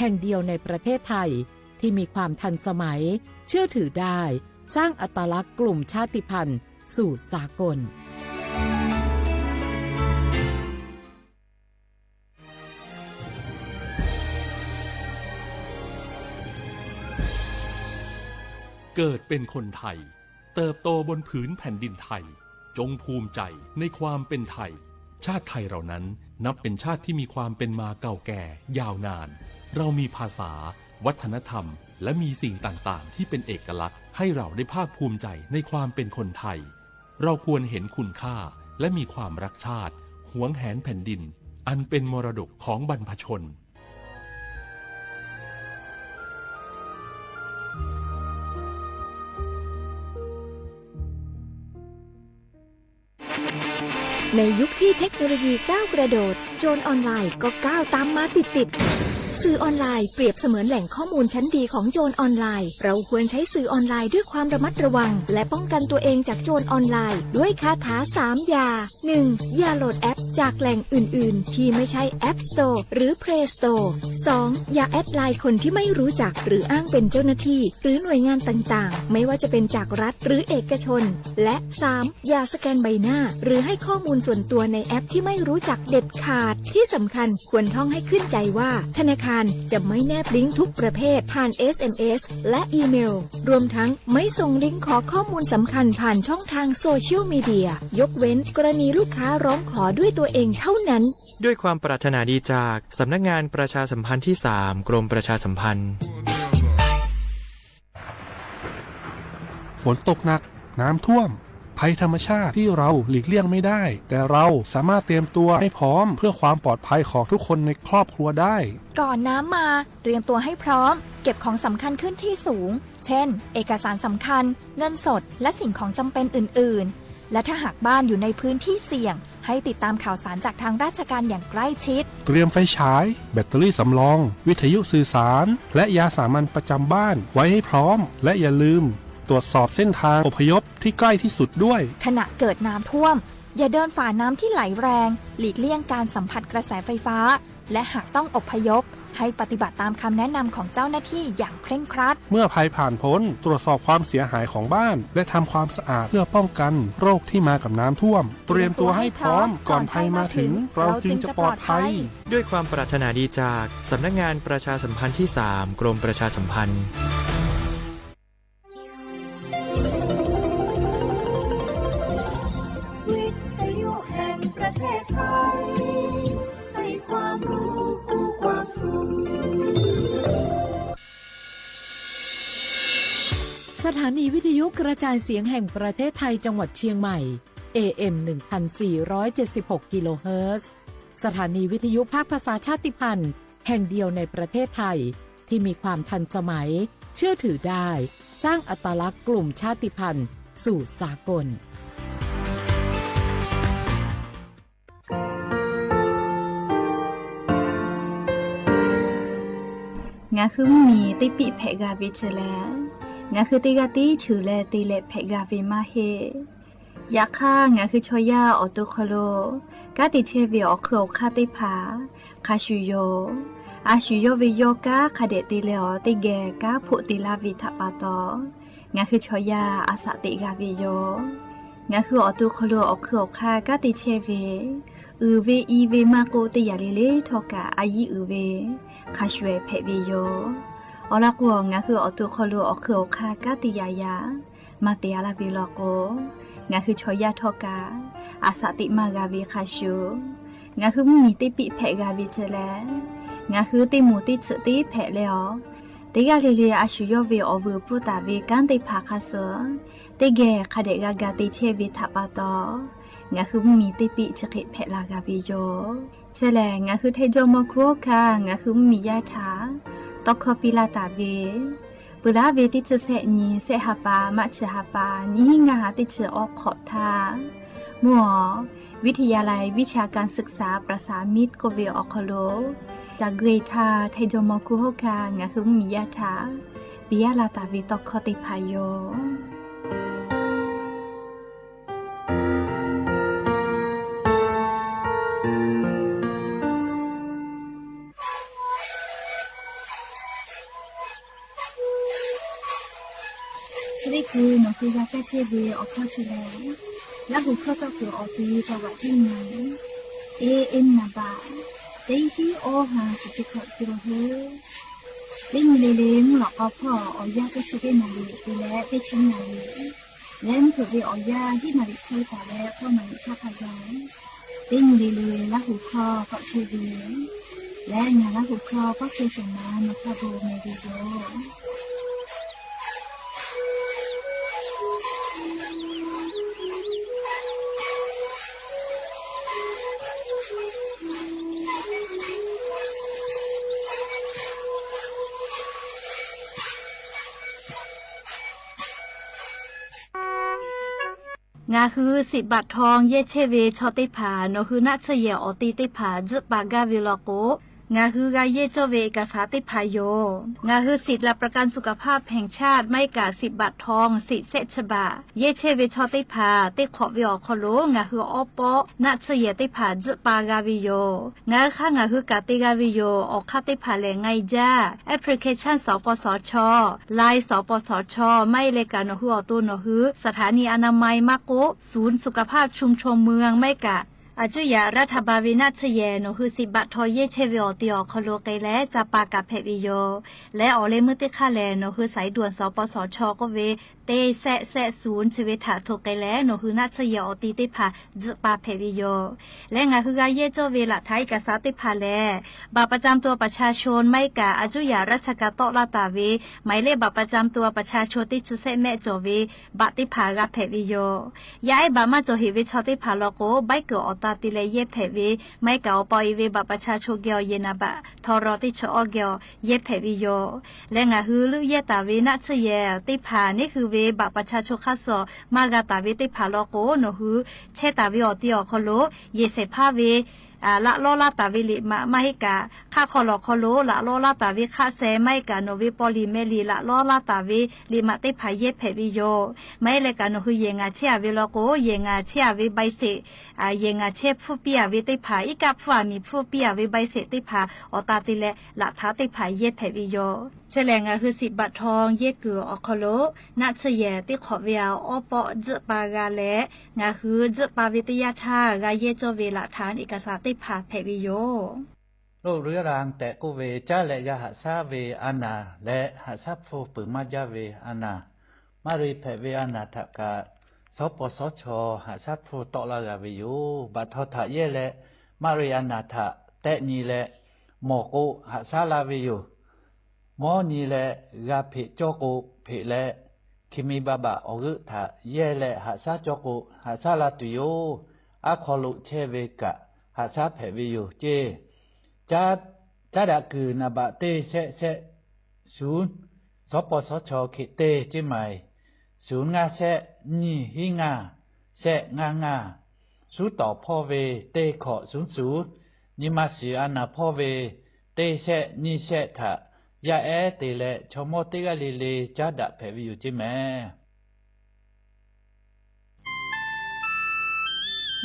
ห่งเดียวในประเทศไทย ที่มีความทันสมัย เชื่อถือได้ สร้างอัตลักษณ์กลุ่มชาติพันธุ์สู่สากล เกิดเป็นคนไทย เติบโตบนผืนแผ่นดินไทย จงภูมิใจในความเป็นไทย ชาติไทยเรานั้นนับเป็นชาติที่มีความเป็นมาเก่าแก่ยาวนาน เรามีภาษา วัฒนธรรม และมีสิ่งต่างๆ ที่เป็นเอกลักษณ์ ให้เราได้ภาคภูมิใจในความเป็นคนไทย เราควรเห็นคุณค่า และมีความรักชาติ หวงแหนแผ่นดิน อันเป็นมรดกของบรรพชน ในยุคที่เทคโนโลยีก้าวกระโดด โจรออนไลน์ก็ก้าวตามมาติดๆ สื่อออนไลน์เปรียบเสมือนแหล่งข้อมูลชั้นดีของโจรออนไลน์ เราควรใช้สื่อออนไลน์ด้วยความระมัดระวัง และป้องกันตัวเองจากโจรออนไลน์ ด้วยคาถาสามอย่า หนึ่ง อย่าโหลดแอปจากแหล่งอื่นๆ ที่ไม่ใช่ App Store หรือ Play Store สอง อย่าแอดไลน์คนที่ไม่รู้จัก หรืออ้างเป็นเจ้าหน้าที่ หรือหน่วยงานต่างๆ ไม่ว่าจะเป็นจากรัฐหรือเอกชน และ สาม อย่าสแกนใบหน้า หรือให้ข้อมูลส่วนตัวในแอปที่ไม่รู้จักเด็ดขาด ที่สำคัญควรท่องให้ขึ้นใจว่า ธนาคารจะไม่แนบลิงก์ทุกประเภทผ่าน เอสเอ็มเอส และอีเมล รวมทั้งไม่ส่งลิงก์ขอข้อมูลสำคัญผ่านช่องทางโซเชียลมีเดีย ยกเว้นกรณีลูกค้าร้องขอด้วยตัวเองเท่านั้น ด้วยความปรารถนาดีจากสำนักงานประชาสัมพันธ์ที่สาม กรมประชาสัมพันธ์ ฝนตกหนัก น้ำท่วม ภัยธรรมชาติที่เราหลีกเลี่ยงไม่ได้ แต่เราสามารถเตรียมตัวให้พร้อมเพื่อความปลอดภัยของทุกคนในครอบครัวได้ ก่อนน้ำมา เตรียมตัวให้พร้อม เก็บของสำคัญขึ้นที่สูง เช่น เอกสารสำคัญ เงินสด และสิ่งของจำเป็นอื่นๆ และถ้าหากบ้านอยู่ในพื้นที่เสี่ยง ให้ติดตามข่าวสารจากทางราชการอย่างใกล้ชิด เตรียมไฟฉาย แบตเตอรี่สำรอง วิทยุสื่อสาร และยาสามัญประจำบ้านไว้ให้พร้อม และอย่าลืมตรวจสอบเส้นทางอพยพที่ใกล้ที่สุดด้วย ขณะเกิดน้ำท่วม อย่าเดินฝ่าน้ำที่ไหลแรง หลีกเลี่ยงการสัมผัสกระแสไฟฟ้า และหากต้องอพยพ ให้ปฏิบัติตามคำแนะนำของเจ้าหน้าที่อย่างเคร่งครัด เมื่อภัยผ่านพ้น ตรวจสอบความเสียหายของบ้าน และทำความสะอาดเพื่อป้องกันโรคที่มากับน้ำท่วม เตรียมตัวให้พร้อมก่อนภัยมาถึง เราจึงจะปลอดภัย ด้วยความปรารถนาดีจากสำนักงานประชาสัมพันธ์ที่สาม กรมประชาสัมพันธ์ วิทยุแห่งประเทศไทย ให้ความรู้คู่ความสุข สถานีวิทยุกระจายเสียงแห่งประเทศไทยจังหวัดเชียงใหม่ เอเอ็ม หนึ่งพันสี่ร้อยเจ็ดสิบหก กิโลเฮิรตซ์ สถานีวิทยุภาคภาษาชาติพันธุ์แห่งเดียวในประเทศไทย ที่มีความทันสมัย เชื่อถือได้ สร้างอัตลักษณ์กลุ่มชาติพันธุ์สู่สากล Ngaˬ hui mvuhˇmiˬ teˇ piˆ hpehꞈ g'a ve chi lehˬ, ngaˬ hui teˇ g'aˇ tiˉ cheuˬ leh te leh hpehꞈ g'a ve maˇ heˆ. Yaꞈ hk'aˇ, ngaˬ hui chaw yaˇ awˬ to hk'aw lo kanˉ te chehˇ ve awˬ hk'eun awˬ hk'aˇ teˇ hpaˍ hk'a shuˍ yoˬ. A shu yawˇ ve yawˇ kanˉ hk'a dehꞈ te leh awˬ teˇ geh kanˉ hpoˆ te laˇ ve htaꞈ pa taw, ngaˬ hui chaw yaˇ a shaꞈ teꞈ g'a ve yoˬ. Ngaˬ hui awˬ to hk'aw lo awˬ hk'eun awˬ hk'aˇ kanˉ te chehˇ ve, uiˍ ve i ve maˇ k'oˆ, teˇ yanˇ le le htawˇ kaꞈ a yiˉ uiˍ ve hk'a shuˍ ehˍ hpehꞈ ve yoˬ. Awˬ lawn k'o, ngaˬ hui awˬ to hk'aw lo awˬ hk'eun awˬ hk'aˇ kanˉ te yaꞈ yaꞈ maˇ te a laˇ ve law k'o, ngaˬ hui chaw yaˇ htawˇ kaꞈ a shaꞈ teꞈ maˇ g'a ve hk'a shuˍ, ngaˬ hui mvuhˇmiˬ teˇ piˆ hpehꞈ g'a ve chi lehˬ, ngaˬ hui teˇ moˍ teˇ tsuhꞈ teˇ hpehꞈ leh awˬ, teˇ g'aˇ le le a shu yawˇ ve awˬ vuiˬ pfuhˇ taˍ ve kanˉ teˇ hpaˍ hk'a suh teˇ geh hk'a dehꞈ g'a ga te chehˇ ve htaꞈ pa taw, ngaˬ hui mvuhˇmiˬ teˇ piˆ chi hk'e hpehꞈ la g'a ve yoˬ. Chi lehˬ, ngaˬ hui Htaiˇ jawˇmawˇ hkuˇ hawˉ hkanˇ ngaˬ hui mvuhˇmiˬ yaˇ htaꞈ tawˇ hkawˇ piˇ laˇ taˍ ve, peuˬ laˇ ve teˇ chi sehˆ nyi sehˆ ha pa maˇ chi ha pa nyiˇ hinˉ ngaˇ ha teˇ chi awˬ hk'awꞈ htaˇ, mvuhˇ awˬ วิทยาลัยวิชาการศึกษาประสานมิตร k'oˆ ve awˬ hk'aw lo ca gui htaˇ, Htaiˇ jawˇmawˇ hkuˇ hawˉ hkanˇ ngaˬ hui mvuhˇmiˬ yaˇ htaꞈ piˇ laˇ taˍ ve tawˇ hkawˇ teˇ hpaˍ yoˬ. Hkriꞈ kuˬ nawˬ hui g'a kaˇ chehˇ ve awˬ hkawˇ chi lehˬ, Laˇ huˍ hkawˇ tawˆ kuiˬ awˬ te caˇ vaꞈ tiˉ na, A M naˍ baꞈ teˇ hiˉ awˇ ha shiˍ chi hkawꞈ te lo heuˆ. Teˇ nyi le le mvuhˇ lawꞈ k'aw hpawˇ awˬ yanˇ teˇ chi teˇ naˍ riˍ te leh teˇ chi naˍ riˍ leh mvuhˇ hpeuꞈ ve awˬ yanˇ hiˉ naˍ riˍ hk'e taˍ leh hkawˇ naˍ riˍ chaˇ hk'a gaˬ. Teˇ nyi le le Laˇ huˍ hkawˇ k'awꞈ chehˇ ve leh ngaˬ Laˇ huˍ hkawˇ k'awꞈ chehˇ shehˍ ma nawˬ hk'a gaˬ meh ve yoˬ. Ngaˬ hui siꞈ baꞈ htaw yehˇ chehˇ ve chaw teˇ hpaˍ nawˬ hui naˆ tsuhˇ yehˬ awˬ te teˇ hpaˍ tzuhˆ pa gaˇ ve law k'o, ngaˬ hui g'a yehˇ cawˇ ve เอกสาร teˇ hpaˍ yoˬ. Ngaˬ hui สิทธิ์หลักประกันสุขภาพแห่งชาติ maˇ heˆ kaꞈ siꞈ baꞈ htaw siꞈ shehˆ chi baꞈ yehˇ chehˇ ve chaw teˇ hpaˍ teˇ hk'awꞈ ve awˬ hk'aw lo ngaˬ hui awˉ pawˆ naˆ tsuhˇ yehˬ teˇ hpaˍ tzuhˆ pa g'a ve yoˬ. Ngaˬ hui hk'aˇ ngaˬ hui kaꞈ te g'a ve yoˬ. Awˬ hk'aˇ teˇ hpaˍ lehˬ ไงจ้า application สปสช Line สปสช maˇ heˆ leh kaꞈ nawˬ hui awˬ to nawˬ hui สถานีอนามัย maˇ k'oˆ ศูนย์สุขภาพชุมชนเมือง maˇ heˆ kaꞈ อายุ yaꞈ รัฐบาล ve naˆ tsuhˇ yehˬ nawˬ hui siꞈ baꞈ htaw yehˇ chehˇ ve awˬ te awˬ hk'aw lo k'ai leh ca pa kaꞈ hpehꞈ ve yoˬ. Leh awˬ leh meuˇ teˇ hk'aˇ lehˬ nawˬ hui สายด่วน สปสช k'oˆ ve teˇ shehˆ shehˆ ศูนย์ chi ve htaꞈ hto k'ai leh nawˬ hui naˆ tsuhˇ yehˬ awˬ te teˇ hpaˍ tzuhˆ pa hpehꞈ ve yoˬ. Leh ngaˬ hui g'a yehˇ cawˇ ve หลักฐานเอกสาร teˇ hpaˍ lehˬ บัตรประจำตัวประชาชน maˇ heˆ kaꞈ อายุ yaꞈ ราชการ tawˆ laˇ taˍ ve หมายเลขบัตรประจำตัวประชาชน teˇ chi shehˆ mehˆ cawˬ ve baꞈ teˇ hpaˍ g'a hpehꞈ ve yoˬ. Yaˇ ehˉ baꞈ maˇ cawˬ heꞈ ve chaw teˇ hpaˍ law k'o, ใบเกิด awˬ ta te leh yehˇ hpehꞈ ve, maˇ heˆ kaꞈ awˬ pa awˬ e ve บัตรประชาชน geh awˬ yehˬ naˍ baꞈ htaw raw teˇ chi awˇ geh awˬ yehˇ hpehꞈ ve yoˬ. Leh ngaˬ hui leuˆ yehˇ taˍ ve naˆ tsuhˇ yehˬ teˇ hpaˍ neˉ hui ve บัตรประชาชน hk'aˇ suh maˇ g'a taˍ ve teˇ hpaˍ law k'o, nawˬ hui chehˇ taˍ ve awˬ te awˬ hk'aw lo yehˬ shehˍ hpaˇ ve laꞈ lawˉ laˇ taˍ ve liꞈ maꞈ maˇ heˆ kaꞈ, hk'aˆ hk'aw lawˬ hk'aw lo laꞈ lawˉ laˇ taˍ ve hk'aˆ sheh maˇ heˆ kaꞈ nawˬ ve paw liꞈ meh liꞈ laꞈ lawˉ laˇ taˍ ve liꞈ maꞈ teˇ hpaˍ yehˇ hpehꞈ ve yoˬ. Maˇ heˆ leh kaꞈ nawˬ hui yehˬ ngaˬ chehˇ a ve law k'o, yehˬ ngaˬ chehˇ a ve ใบเสร็จ, yehˬ ngaˬ chehˇ hpfuhˇ piˇ a ve teˇ hpaˍ, iˉ kaˆ hpfuhˇ a miˬ hpfuhˇ piˇ a ve ใบเสร็จ teˇ hpaˍ awˬ ta te leh laꞈ htaꞈ teˇ hpaˍ yehˇ hpehꞈ ve yoˬ. Chi lehˬ ngaˬ hui siꞈ baꞈ htaw yehˇ kuiˬ awˬ hk'aw lo naˆ tsuhˇ yehˬ teˇ hk'awꞈ ve awˉ pawˆ tzuhˆ pa g'a leh, ngaˬ hui tzuhˆ pa ve teˇ yanˇ htaˇ g'a yehˇ cawˇ ve หลักฐานเอกสาร teˇ hpaˍ hpehꞈ ve yoˬ. โรคเรื้อรัง tehꞈ k'oˆ ve caˉ leh g'a haꞈ shaˉ ve a naˍ leh haꞈ shaˉ hpu peuˬ maˇ jaˇ ve a naˍ, maˇ re hpehꞈ ve a naˍ htaꞈ kaꞈ สปสช haꞈ shaˉ hpu tawˆ laˇ g'a ve yoˬ. Baꞈ htaw htaꞈ yehˇ leh maˇ re a naˍ htaꞈ tehˆ nyi leh mawˬ k'o haꞈ shaˉ laˇ ve yoˬ. Mawˇ nyi leh g'a hpeꞈ cawˇ k'o hpeꞈ leh, hkiˬ miˬ baꞈ baꞈ awˬ g'euˆ htaꞈ yehˇ leh haꞈ shaˉ cawˇ k'o haꞈ shaˉ la tuˬ yoˬ. Aˉ hk'aw lo chehˇ ve kaꞈ haꞈ shaˉ hpehꞈ ve yoˬ ceˇ. Caˉ daꞈ kuiˬ naˍ baꞈ teˇ shehˆ shehˆ ศูนย์, สปสช เขต teˇ เชียงใหม่, ศูนย์ ngaˇ shehˆ nyiˇ hiˉ ngaˇ shehˆ ngaˇ ngaˇ, ศูนย์ ต่อ hpawˇ ve teˇ hkawꞈ ศูนย์ ศูนย์, nyi ma shiˍ a naˍ hpawˇ ve teˇ shehˆ nyiˇ shehˆ htaꞈ yaˇ ehˉ te leh chaw mawˇ teˇ g'aˇ le le caˉ daꞈ hpehꞈ ve yoˬ ceˇ mehˍ.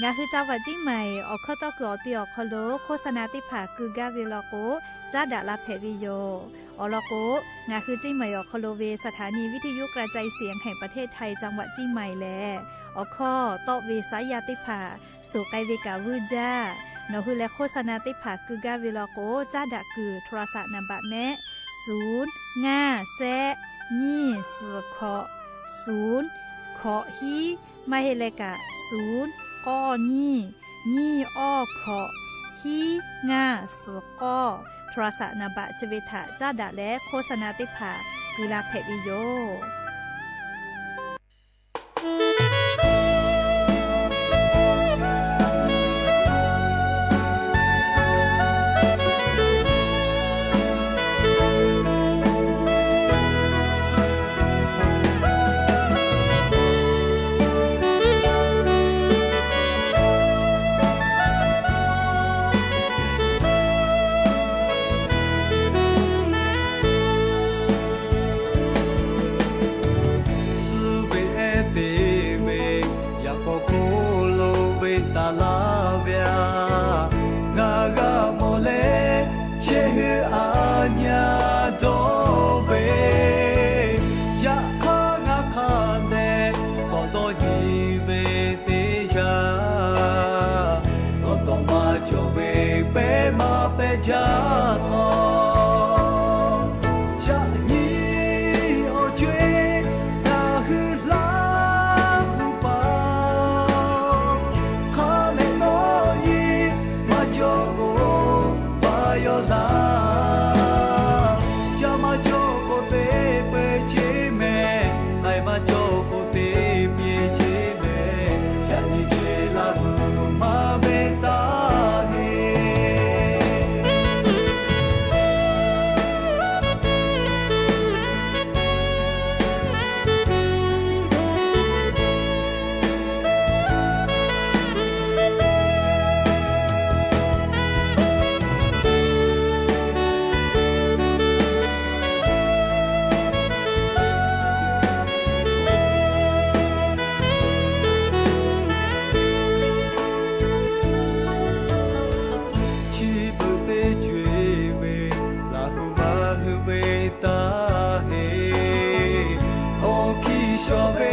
Ngaˬ hui จังหวัดเชียงใหม่ awˬ hkawˇ tawˆ kuiˬ awˬ te awˬ hk'aw lo โฆษณา teˇ hpaˍ keu gaˇ ve law k'o, caˉ daꞈ la hpehꞈ ve yoˬ. Awˬ lawn k'o, ngaˬ hui เชียงใหม่ awˬ hk'aw lo ve สถานีวิทยุกระจายเสียงแห่งประเทศไทย จังหวัดเชียงใหม่ lehˬ, awˬ hkawˇ tawˆ ve saˉ yaˇ teˇ hpaˍ suˍ k'ai ve kaꞈ vuiˇ jaˇ. Nawˬ hui leh โฆษณา teˇ hpaˍ keu gaˇ ve law k'o, caˉ daꞈ kuiˬ โทรศัพท์ naˍ baꞈ mehˆ ศูนย์ ngaˇ shehˆ nyiˇ suhˍ hkawꞈ ศูนย์ hkawꞈ hiˉ, maˇ heˆ leh kaꞈ ศูนย์ k'awˇ nyiˇ nyiˇ awˇ hkawꞈ hiˉ ngaˇ suhˍ k'awˇ โทรศัพท์ naˍ baꞈ chi ve htaꞈ caˉ daꞈ leh โฆษณา teˇ hpaˍ keu la hpehꞈ ve yoˬ. Suh ve ehˉ te ve yaꞈ k'aw hk'oˆ lo ve taˍ laˇ ve a, ngaˬ g'a mawˬ leh chehˇ hui a nyi a dawˇ ve, yaꞈ hk'aˇ ngaˬ hk'a ve taˇ heˆ. Awˬ hkiˇ shawˍ ve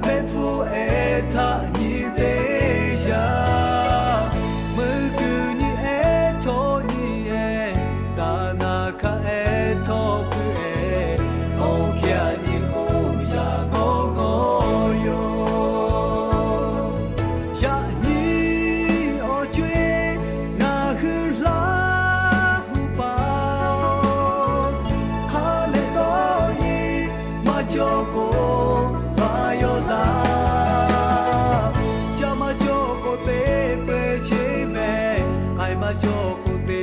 mehˆ hpfuhˇ ehˉ htaꞈ nyi teˇ yaˇ, meuˇ kuiˬ nyi ehˉ htawˇ nyi eh, taˍ naˍ hkaˇ ehˉ htawˇ puiˉ eh, awˬ hkiˇ aꞈ nyi k'oˆ yaꞈ g'awˇ g'awˇ yoˬ. Yaꞈ nyi awˬ co-e ngaˬ hui laˇ hu paˍ, hk'a lehˬ dawˇ nyi maˇ cawˬ k'o, maˇ yawˇ laˇ. Ca maˇ cawˬ k'o te peuˬ cheˇ mehˍ, k'ai maˇ cawˬ k'o te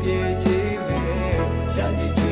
pehˬ cheˇ mehˍ. Yaꞈ nyi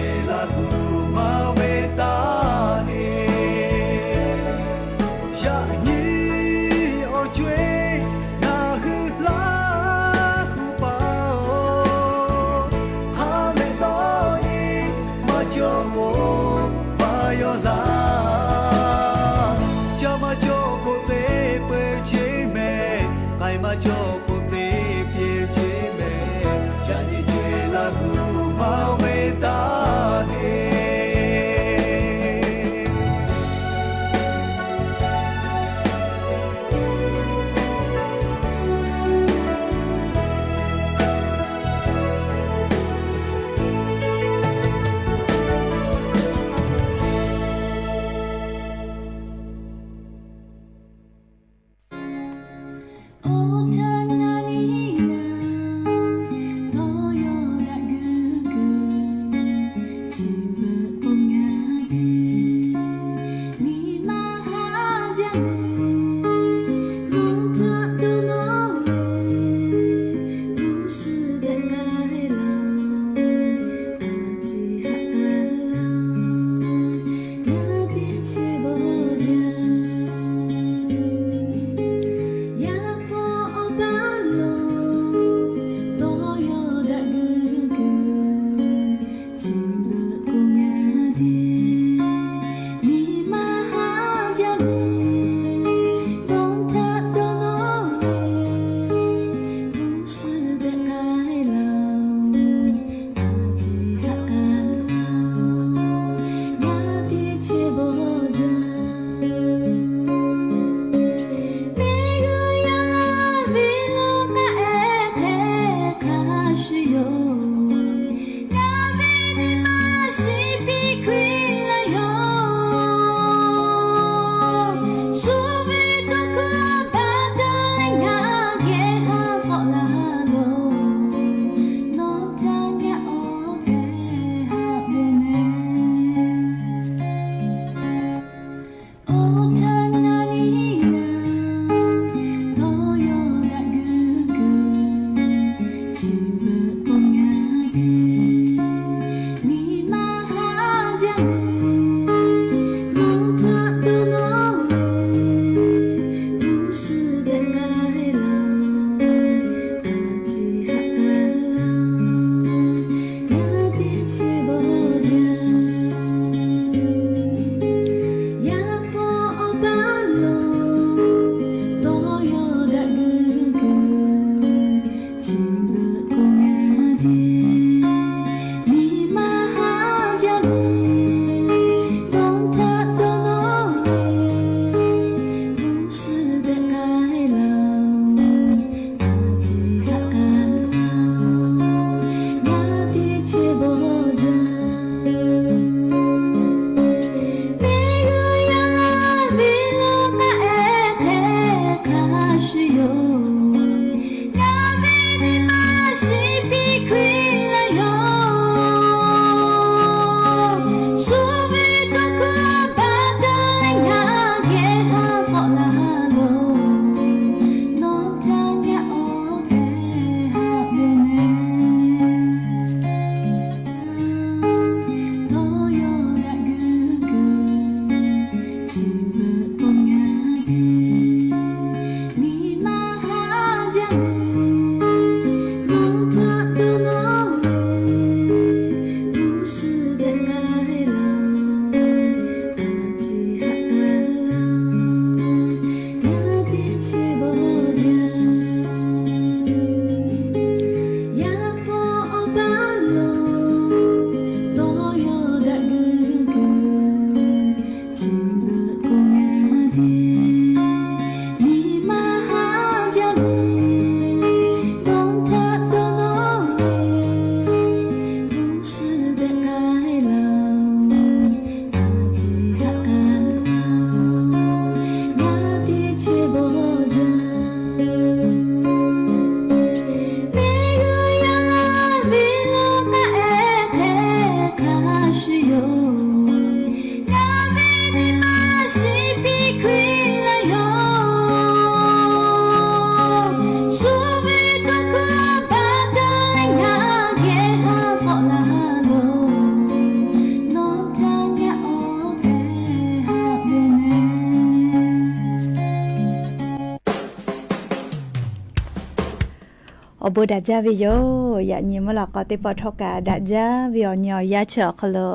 Awˬ bon daꞈ jaˇ ve yoˬ. Yaꞈ nyi mvuhˇ lawꞈ k'aw teˇ pawˆ htawˇ kaꞈ daꞈ jaˇ ve awˬ nyi awˬ yanˇ chi awˬ hk'aw lo,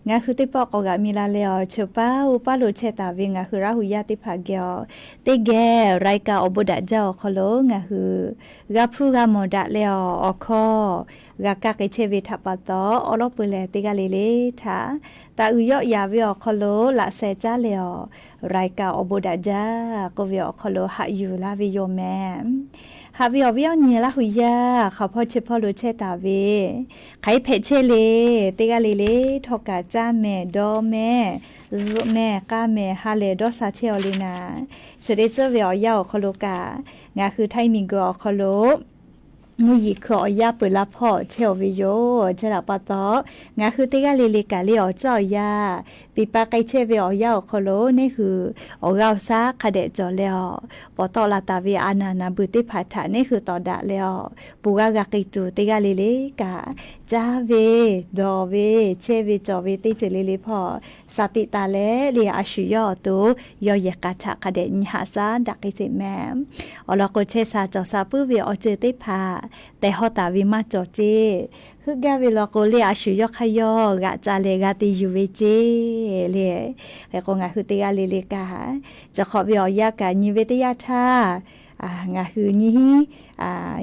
ngaˬ hui teˇ pawˆ k'awꞈ g'aꞈ mi la leh awˬ, chi awˬ paˇ oˇ paˇ lo chehˇ taˍ ve ngaˬ hui Laˇ hu yaˇ teˇ hpaˍ geh awˬ, teˇ geh รายการ awˬ bon daꞈ jaˇ awˬ hk'aw lo ngaˬ hui g'a hpuˇ g'a mawˬ daꞈ leh awˬ, awˬ hkawˇ g'a kaˇ k'ai chehˇ ve htaꞈ pa taw, awˉ lawˉ peu leh teˇ g'aˇ le le htaꞈ taˍ uiˍ yawˆ yaˍ ve awˬ hk'aw lo laꞈ sheh caˉ leh awˬ, รายการ awˬ bon daꞈ jaˇ k'oˆ ve awˬ hk'aw lo haꞈ yuˬ laˇ ve yoˬ mehˍ. Haꞈ ve awˬ viˉ awˬ nyi Laˇ hu yaˇ hk'aˬ hpawˇ chi hpawˇ lo chehˇ taˍ ve, hk'aˬ hk'e hpehꞈ chehˇ le, teˇ g'aˇ le le htawˇ kaꞈ caˇ mehˍ, dawˇ mehˍ, zuhꞈ mehˍ, k'aˇ mehˍ, ha lehˬ dawˇ sha chehˇ aw le naˍ, chi teˇ ceuˬ ve awˬ yanˇ awˬ hk'aw lo kaꞈ, ngaˬ hui htaiˇ miˬguiˬ awˬ hk'aw lo mvuhˇ yeˬ hkui awˬ yanˇ peuˬ la hpawˇ chehˇ aw ve yoˬ. Chi htaꞈ pa taw, ngaˬ hui teˇ g'aˇ le le kaꞈ le awˬ ceuˬ awˬ yanˇ, piˍ pa k'ai chehˇ ve awˬ yanˇ awˬ hk'aw lo neˇ hui awˬ g'aˇ awˬ shaˉ hk'a dehꞈ cawˬ leh awˬ, pawˍ tawˆ la taˍ ve a naˍ naˍ beuˬ teˇ hpaˍ htaꞈ neˇ hui tawˍ daꞈ leh awˬ, peuˬ g'aˇ g'a k'ai tuˬ teˇ g'aˇ le le kaꞈ, caˇ ve, dawˬ ve, chehˇ ve cawˬ ve teˇ ceuˬ le le hpawˇ sha tiꞈ taˍ leh le a shu yawˇ awˬ to yawˇ yehˬ k'a htaꞈ hk'a dehꞈ nyi haꞈ shaˉ daꞈ k'ai sheˍ mehˍ. Awˬ lawn k'o, chehˇ sha cawˬ sha puiˉ ve awˬ ceuˬ teˇ hpaˍ tehˬ hawˇ taˍ ve maˇ cawˬ ceˇ. Heuˆ gaˇ ve lawn k'o, le a shu yawˇ hk'aˇ yawˇ g'aꞈ ca leh g'a te yuˬ ve ceˇ le. Hk'e k'o, ngaˬ hui teˇ g'aˇ le le kaꞈ, chi hk'awꞈ ve awˬ yanˇ kaꞈ nyi ve teˇ yanˇ htaˇ, ngaˬ hui nyiˇ hiˉ,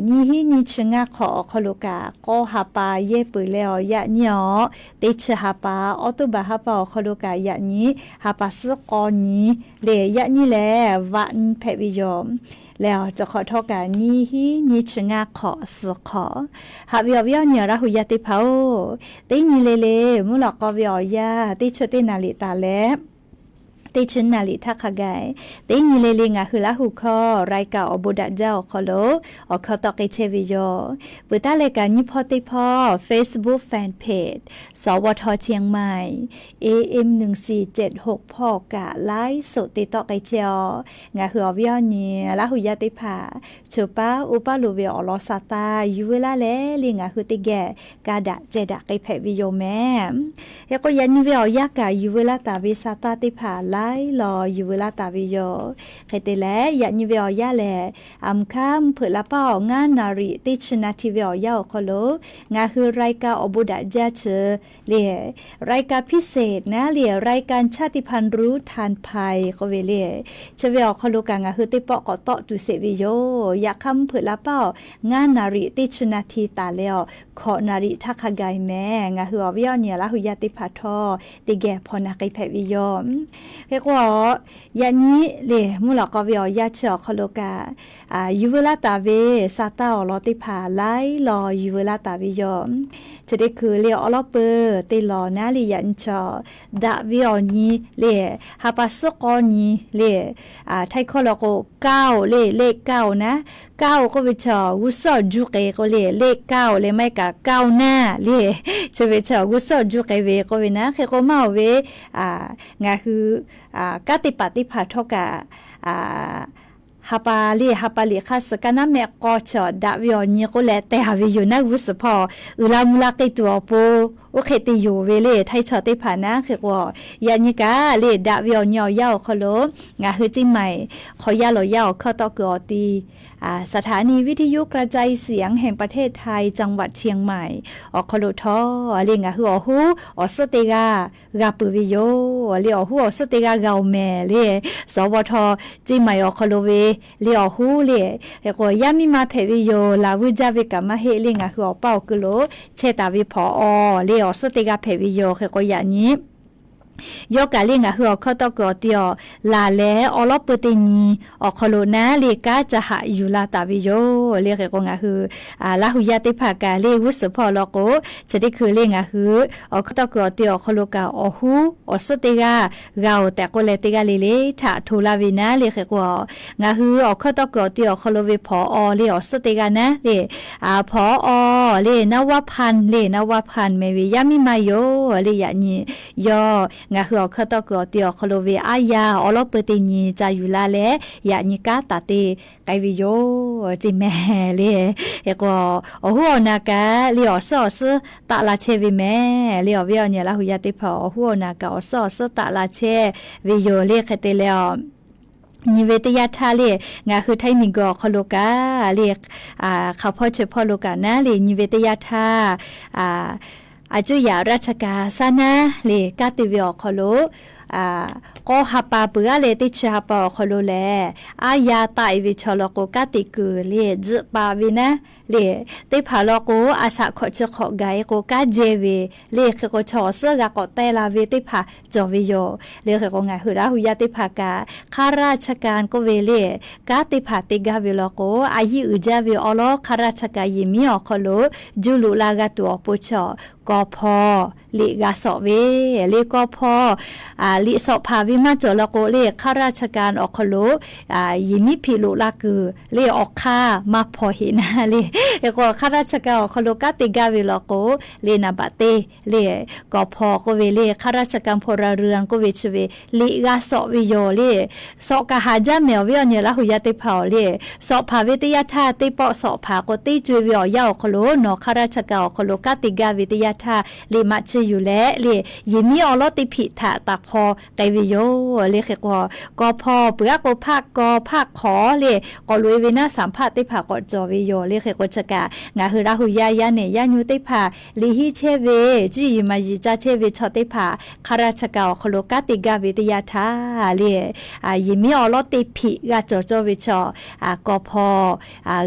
nyiˇ hiˉ nyiˇ chi ngaˇ hk'awꞈ awˬ hk'aw lo kaꞈ k'awˇ ha pa yehˇ peuˬ leh awˬ, yaꞈ nyi awˬ, teˇ chi ha pa, October ha pa awˬ hk'aw lo kaꞈ yaꞈ nyi ha pa suhˉ k'awˇ nyi le, yaꞈ nyi lehˬ vaꞈ nyi hpehꞈ ve yoˬ. Leh awˬ, chi hk'awꞈ htawˇ kaꞈ nyiˇ hiˉ nyiˇ chi ngaˇ hk'awꞈ suhˍ hk'awꞈ. Haꞈ ve awˬ viˉ awˬ nyi Laˇ hu yaˇ teˇ hpaˍ-oˬ, teˇ nyi le le mvuhˇ lawꞈ k'aw ve awˬ yanˇ teˇ chi teˇ naˍ riˍ taˍ leh teˇ chi naˍ riˍ htaˇ hk'a gaˬ, teˇ nyi le le ngaˬ hui Laˇ hu hkawˇ รายการ awˬ bon daꞈ jaˇ awˬ hk'aw lo awˬ hkawˇ tawˆ k'ai chehˇ ve yoˬ. Peuˬ taˉ leh kaꞈ nyiˇ hpawˇ teˇ hpawˇ Facebook fan page สวท เชียงใหม่ เอเอ็ม หนึ่งสี่เจ็ดหก hpawˇ kaꞈ ไลฟ์สด te tawˆ k'ai chehˇ aw. Ngaˬ hui awˬ viˉ awˬ nyi Laˇ hu yaˇ teˇ hpaˍ, chi paˉ oˇ paˉ lo ve awˬ lawn sa taˇ yuˬ veu laˇ leh le ngaˬ hui teˇ geh ka daꞈ ceh daꞈ k'ai hpehꞈ ve yoˬ mehˍ. Hk'e k'o, yaꞈ nyi ve awˬ yanˇ kaꞈ yuˬ veu laˇ taˍ ve sa taˇ teˇ hpaˍ laiˉ law yuˬ veu laˇ taˍ ve yoˬ. Hk'e te leh, yaꞈ nyi ve awˬ yanˇ lehˬ, a mvuhˇ hk'aˇ mvuhˇ hpeuꞈ la paˇ awˬ ngaˇ naˍ riˍ teˇ chi naˍ hti ve awˬ yanˇ awˬ hk'aw lo, ngaˬ hui รายการ awˬ bon daꞈ jaˇ chi le, รายการ พิเศษ naˉ le, รายการ ชาติพันธุ์รู้ทันภัย k'oˆ ve le, chi ve awˬ hk'aw lo kaꞈ ngaˬ hui teˇ pawˆ k'awꞈ tawˆ tuˬ sheˍ ve yoˬ. Yaꞈ hk'aˇ mvuhˇ hpeuꞈ la paˇ awˬ ngaˇ naˍ riˍ teˇ chi naˍ hti taˍ leh awˬ, hkawꞈ naˍ riˍ htaˇ hk'a gaˬ mehˍ. Ngaˬ hui awˬ viˉ awˬ nyi Laˇ hu yaˇ teˇ hpaˍ htawˇ teˇ geh hpawnˬ naˍ k'ai hpehꞈ ve yoˬ. Hk'e k'o, yaꞈ nyi le mvuhˇ lawꞈ k'aw ve awˬ yanˇ chi awˬ hk'aw lo kaꞈ, yuˬ veu laˇ taˍ ve sa taˇ awˬ lawn teˇ hpaˍ laiˉ law yuˬ veu laˇ taˍ ve yoˬ. Chi teˇ hkui le awˉ lawˉ peu teˇ lawˬ naˉ le yaꞈ nyi chaw daꞈ ve awˬ nyi le, ha pa suhˉ k'awˇ nyi le, htaiˇ hkawˇ law k'o, เก้า le, เลขเก้า naˉ, เก้า k'oˆ ve chaw g'uˇ suhˉ awˬ juˇ k'ai k'o le, เลขเก้า le maˇ heˆ kaꞈ ก้าวหน้า le, chi ve chaw g'uˇ suhˉ awˬ juˇ k'ai ve k'oˆ ve naˉ. Hk'e k'o, maˇ oˬ ve ngaˬ hui kanˉ teˇ hpaˍ teˇ hpaˍ htawˇ kaꞈ, ha pa le, ha pa liꞈ hk'aˇ suh kaˇ naˉ mehˆ k'aw chaw daꞈ ve awˬ nyi k'oˆ leh teh haˍ ve yoˬ naˉ g'uˇ suhˍ hpawˇ uiˍ la mvuh la k'ai tuˬ awˬ pon, oˇ hk'e te yoˬ ve le htaiˇ chaw teˇ hpaˍ naˉ. Hk'e k'o, yaꞈ nyi kaꞈ le daꞈ ve awˬ nyi awˬ yanˇ awˬ hk'aw lo ngaˬ hui เชียงใหม่ hk'aw yaˇ lawˬ yaˇ awˬ hkawˇ tawˆ kuiˬ awˬ ti สถานีวิทยุกระจายเสียงแห่งประเทศไทย จังหวัดเชียงใหม่ awˬ hk'aw lo htawˇ le ngaˬ hui awˬ hoˉ awˬ suhˉ teˇ g'aˇ g'a peuˬ ve yoˬ le. Awˬ hoˉ awˬ suhˉ teˇ g'aˇ g'a oˬ mehˍ le, สวท เชียงใหม่ awˬ hk'aw lo ve le awˬ hoˉ le. Hk'e k'o, yaˇ miˇ ma hpehꞈ ve yoˬ. Laˬ vuiˇ jaˇ ve kaꞈ maˇ heˆ le, ngaˬ hui awˬ paˇ awˬ ku lo chehˇ taˍ ve hpawnˬ aw le awˬ suhˉ teˇ g'aˇ hpehꞈ ve yoˬ. Hk'e k'o, yaꞈ nyi yawˇ kaꞈ le ngaˬ hui awˬ hkawˇ tawˆ kuiˬ awˬ ti awˬ laˬ leh awˉ lawˉ peu teˇ nyi awˬ hk'aw lo naˉ le kanˉ ca haꞈ yuˬ la taˍ ve yoˬ le. Hk'e k'o, ngaˬ hui Laˇ hu yaˇ teˇ hpaˍ kaꞈ le g'uˇ suhˍ hpawˇ law k'o, chi teˇ hkui le ngaˬ hui awˬ hkawˇ tawˆ kuiˬ awˬ ti awˬ hk'aw lo kaꞈ awˬ hoˉ awˬ suhˉ teˇ g'aˇ g'a oˬ tehꞈ k'oˆ leh teˇ g'aˇ le le htaꞈ hto laˇ ve naˉ le. Hk'e k'o, ngaˬ hui awˬ hkawˇ tawˆ kuiˬ awˬ ti awˬ hk'aw lo ve hpawnˬ aw le awˬ suhˉ teˇ g'aˇ naˉ le, hpawnˬ aw le นวพันธ์ le นวพันธ์ meh ve yaˇ miˇ ma yoˬ le. Yaꞈ nyi yawˇ ngaˬ hui awˬ hkawˇ tawˆ kuiˬ awˬ ti awˬ hk'aw lo ve aˉ yaˇ awˉ lawˉ peu teˇ nyi ca yuˬ la leh yaꞈ nyi kanˉ taˍ te k'ai ve yoˬ ce meh le. Hk'e k'o, awˬ hoˉ awˬ naˍ kaꞈ le awˬ suhˉ awˬ suhˉ taˆ la chehˇ ve meh le. Awˬ viˉ awˬ nyi Laˇ hu yaˇ teˇ hpaˍ awˬ hoˉ awˬ naˍ kaꞈ awˬ suhˉ awˬ suhˉ taˆ la chehˇ ve yoˬ le. Hk'e te leh awˬ nyi ve teˇ yanˇ htaˇ le, ngaˬ hui Htaiˇ miˬguiˬ awˬ hk'aw lo kaꞈ le, hk'aˬ hpawˇ chi hpawˇ lo kaꞈ naˉ le, nyi ve teˇ yanˇ htaˇ, a cuˇ yaꞈ ราชการ saˉ naˉ le, kanˉ te ve awˬ hk'aw lo k'awˇ ha pa peuˬ g'aˇ leh teˇ chi ha pa awˬ hk'aw lo lehˬ, aˉ yaˇ taˆ e ve chaw law k'o, kanˉ te kuiˬ le tzuhꞈ pa ve naˉ le, teˇ hpaˍ law k'o, a shaꞈ hkawꞈ chi hk'awꞈ gaˬ e k'o, kanˉ jehˇ ve le. Hk'e k'o, chaw awˬ suhˉ g'a k'awꞈ teh la ve teˇ hpaˍ cawˬ ve yoˬ le. Hk'e k'o, ngaˬ hui Laˇ hu yaˇ teˇ hpaˍ kaꞈ ข้าราชการ k'oˆ ve le, kanˉ teˇ hpaˍ te gaˇ ve law k'o, a yiˇ uiˍ jaˇ ve awˉ lawˉ ข้าราชการ yehˬ miˉ awˬ hk'aw lo juˇ loꞈ la g'a tuˬ awˬ pon chaw ก.พ. liꞈ g'a sawꞈ ve le. ก.พ. liꞈ sawꞈ hpanˍ ve maˇ cawˬ law k'o le, ข้าราชการ awˬ hk'aw lo yehˬ miˉ hpiꞈ loꞈ la kuiˬ le awˬ hk'aˇ maˇ hpaw heꞈ naˉ le. Hk'e k'o, ข้าราชการ awˬ hk'aw lo kanˉ te gaˇ ve law k'o le, naˍ baꞈ teˇ le ก.พ. k'oˆ ve le, ข้าราชการ พลเรือน k'oˆ ve chi ve liꞈ g'a sawꞈ ve yoˬ le. Sawꞈ kaꞈ haˍ jaˇ mehˍ awˬ viˉ awˬ nyi Laˇ hu yaˇ teˇ hpaˍ awˬ le. Sawꞈ hpanˍ ve teˇ yanˇ htaˇ, teˇ pawˆ sawꞈ hpanˍ k'o, teˇ co e ve awˬ yanˇ awˬ hk'aw lo nawˬ ข้าราชการ awˬ hk'aw lo kanˉ te gaˇ ve teˇ yanˇ htaˇ, liꞈ maꞈ chi yuˬ leh le, yehˬ miˉ awˉ lawˉ teˇ hpiꞈ htaꞈ taˍ hpaw k'ai ve yoˬ le. Hk'e k'o, ก.พ. peuˬ g'aˇ k'o, ภาค ก. ภาค ข. le k'awꞈ loꞈ e ve naˉ, สาม ภาค teˇ hpaˍ k'awꞈ cawˬ ve yoˬ le. Hk'e k'o, chi kaꞈ ngaˬ hui Laˇ hu yaˇ yaˇ nehˬ yaˇ nyu teˇ hpaˍ liꞈ henˇ chehˇ ve, cuˇ yiˍ maˍ yiˍ caˇ chehˇ ve chaw teˇ hpaˍ ข้าราชการ awˬ hk'aw lo kanˉ te gaˇ ve teˇ yanˇ htaˇ le, yehˬ miˉ awˉ lawˉ teˇ hpiꞈ g'a cawˬ cawˇ ve chaw ก.พ.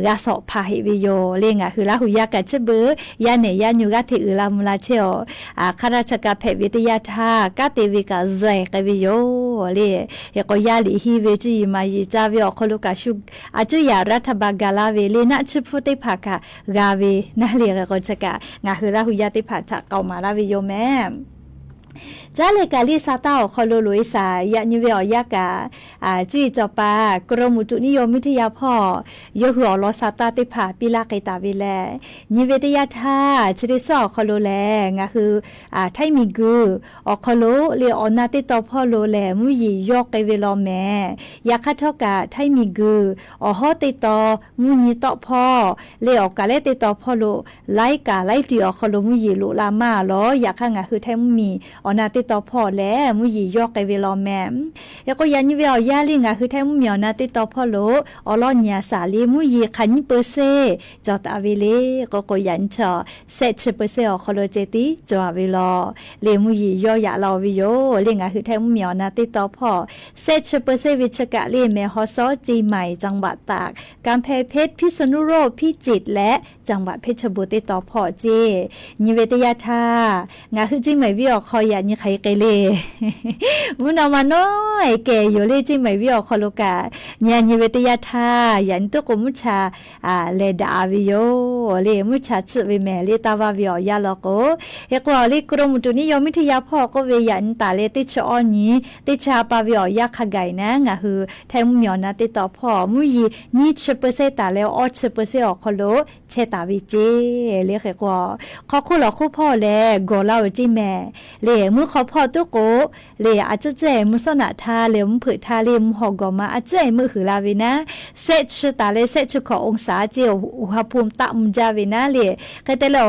g'a sawꞈ hpanˍ heꞈ ve yoˬ le. Ngaˬ hui Laˇ hu yaˇ kaꞈ chi beuꞈ yaˇ nehˬ yaˇ nyu g'aˇ hteꞈ uiˍ la mvuh la chehˇ aˬ. ข้าราชการ hpehꞈ ve teˇ yanˇ htaˇ, kanˉ te ve kaꞈ zaiˬ k'ai ve yoˬ le. Hk'e k'o, yaˇ liꞈ henˇ ve, cuˇ yiˍ maˍ yiˍ caˇ ve awˬ hk'aw lo kaꞈ shu a cuˇ yaꞈ รัฐบาล gaˬ laˇ ve le, naˆ tsuhˇ hpfuhˇ teˇ hpaˍ kaꞈ g'a ve naˉ le. Hk'e k'o, chi kaꞈ ngaˬ hui Laˇ hu yaˇ teˇ hpaˍ htaꞈ k'aoˍ maˍ laˇ ve yoˬ mehˍ. Caˉ leh kaꞈ le, sa taˇ awˬ hk'aw lo loꞈ e shaˍ yaꞈ nyi ve awˬ yanˇ kaꞈ, cuˇ yiˍ cawˬ paˍ กรมอุตุนิยมวิทยา hpawˇ yawˇ hui awˬ lawn sa taˇ teˇ hpaˍ piˇ laˇ k'ai taˍ ve lehˬ, nyi ve teˇ yanˇ htaˇ chi teˇ suhˉ awˬ hk'aw lo lehˬ, ngaˬ hui Htaiˇ miˬguiˬ awˬ hk'aw lo le awˬ na teˇ taw hpawˇ lo lehˬ, mvuhˇ yeˬ yawˇ k'ai ve law mehˍ. Yaꞈ hk'aˇ htawˇ kaꞈ, Htaiˇ miˬguiˬ awˬ hawˉ teˇ taw mvuhˇ nyi tawˆ hpawˇ le awˬ kaˍ lehˉ teˇ taw hpawˇ lo laiˉ kaˍ laiˉ tiꞈ awˬ hk'aw lo mvuhˇ yeˬ loꞈ la maˇ lawˬ. Yaꞈ hk'aˇ, ngaˬ hui Htaiˇ mvuhˇ miˬ awˬ na teˇ taw hpawˇ lehˬ, mvuhˇ yeˬ yawˇ k'ai ve law mehˍ. Hk'e k'o, yaꞈ nyi ve awˬ yanˇ le, ngaˬ hui Htaiˇ mvuhˇ miˬ awˬ na teˇ taw hpawˇ lo awˬ lawn nyi a shaˍ le, mvuhˇ yeˬ hk'aˬ nyiˇ เปอร์เซ็นต์ cawˬ taˍ ve le k'o k'o, yaꞈ nyi chaw shehˆ chi เปอร์เซ็นต์ awˬ hk'aw lo ceh tiˉ cawˬ ve law le, mvuhˇ yeˬ yawˇ yaꞈ la ve yoˬ le. Ngaˬ hui Htaiˇ mvuhˇ miˬ awˬ na teˇ taw hpawˇ shehˆ chi เปอร์เซ็นต์ ve chi kaꞈ le, แม่ฮ่องสอน เชียงใหม่ จังหวัดตาก กำแพงเพชร พิษณุโลก พิจิตร และ จังหวัดเพชรบูรณ์ teˇ taw hpawˇ ceˇ. Nyi ve teˇ yanˇ htaˇ, ngaˬ hui Ceˇ mehˍ viˉ awˬ hk'aw yaꞈ nyi hk'aˬ hk'e le, mvuhˇ naw ma nawˉ e kehˬ yoˬ le. Ceˇ mehˍ viˉ awˬ hk'aw lo kaꞈ, nyi a nyi ve teˇ yanˇ htaˇ, yaꞈ nyi tuˉ k'o mvuhˇ cha lehˬ daꞈ ve yoˬ le. Mvuhˇ cha tsuhˆ ve mehˍ le, taˇ vaˇ ve awˬ yanˇ law k'o. Hk'e k'o, awˬ le กรมอุตุนิยมวิทยา hpawˇ k'oˆ ve, yaꞈ nyi taˍ leh teˇ chi awˇ nyi, teˇ chi ha pa ve awˬ yanˇ hk'a gaˬ e naˉ, ngaˬ hui Htaiˇ mvuhˇ miˬ awˬ na teˇ taw hpawˇ mvuhˇ yeˬ nyiˇ chi เปอร์เซ็นต์ taˍ leh awˇ chi เปอร์เซ็นต์ awˬ hk'aw lo chehˇ taˍ ve ceˇ le. Hk'e k'o, hk'aw hk'oˆ lawˬ hk'oˆ hpawˇ lehˬ, gawˬ la oˬ Ceˇ mehˍ le. Mvuhˇ hk'aw hpawˇ tuˉ k'o le, a cuhˉ cehˇ mvuhˇ suhˉ naꞈ htaˇ leh mvuhˇ hpeuꞈ htaˇ le, mvuhˇ haw gawˬ ma a cuhˉ e meuˆ huiˍ la ve naˉ, shehˆ chi taˍ leh shehˆ chi hkawꞈ องศา ceˇ, อุณหภูมิ taˆ mvuh jaˇ ve naˉ le. Hk'e te leh,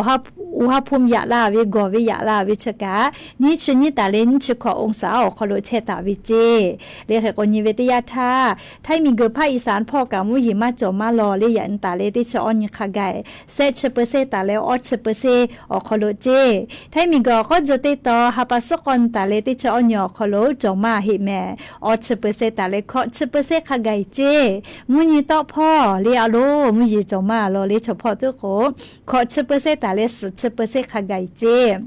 อุณหภูมิ yaꞈ la ve, gawˬ ve yaꞈ la ve chi kaꞈ, nyiˇ chi nyiˇ taˍ leh nyiˇ chi hkawꞈ องศา awˬ hk'aw lo chehˇ taˍ ve ceˇ le. Hk'e k'o, nyi ve teˇ yanˇ htaˇ, Htaiˇ miˬguiˬ ภาคอีสาน hpawˇ kaꞈ mvuhˇ yeˬ maˇ cawˬ maˇ law le. Yaꞈ nyi taˍ leh teˇ chi awˇ nyi hk'a gaˬ e, shehˆ chi เปอร์เซ็นต์ taˍ leh awˇ chi เปอร์เซ็นต์ awˬ hk'aw lo ceˇ. Htaiˇ miˬguiˬ awˬ k'awˇ tzuh teˇ taw ha pa suhˉ k'awˇ nyi taˍ leh teˇ chi awˇ nyi awˬ hk'aw lo cawˬ maˇ heˆ mehˍ. Awˇ chi เปอร์เซ็นต์ taˍ leh hkawꞈ chi เปอร์เซ็นต์ hk'a gaˬ e ceˇ. Mvuhˇ nyi tawˆ hpawˇ le, a lo mvuhˇ yeˬ cawˬ maˇ law le. Chaw hpawˇ tuˉ k'o, hkawꞈ chi เปอร์เซ็นต์ taˍ leh suhˍ chi เปอร์เซ็นต์ hk'a gaˬ e ceˇ.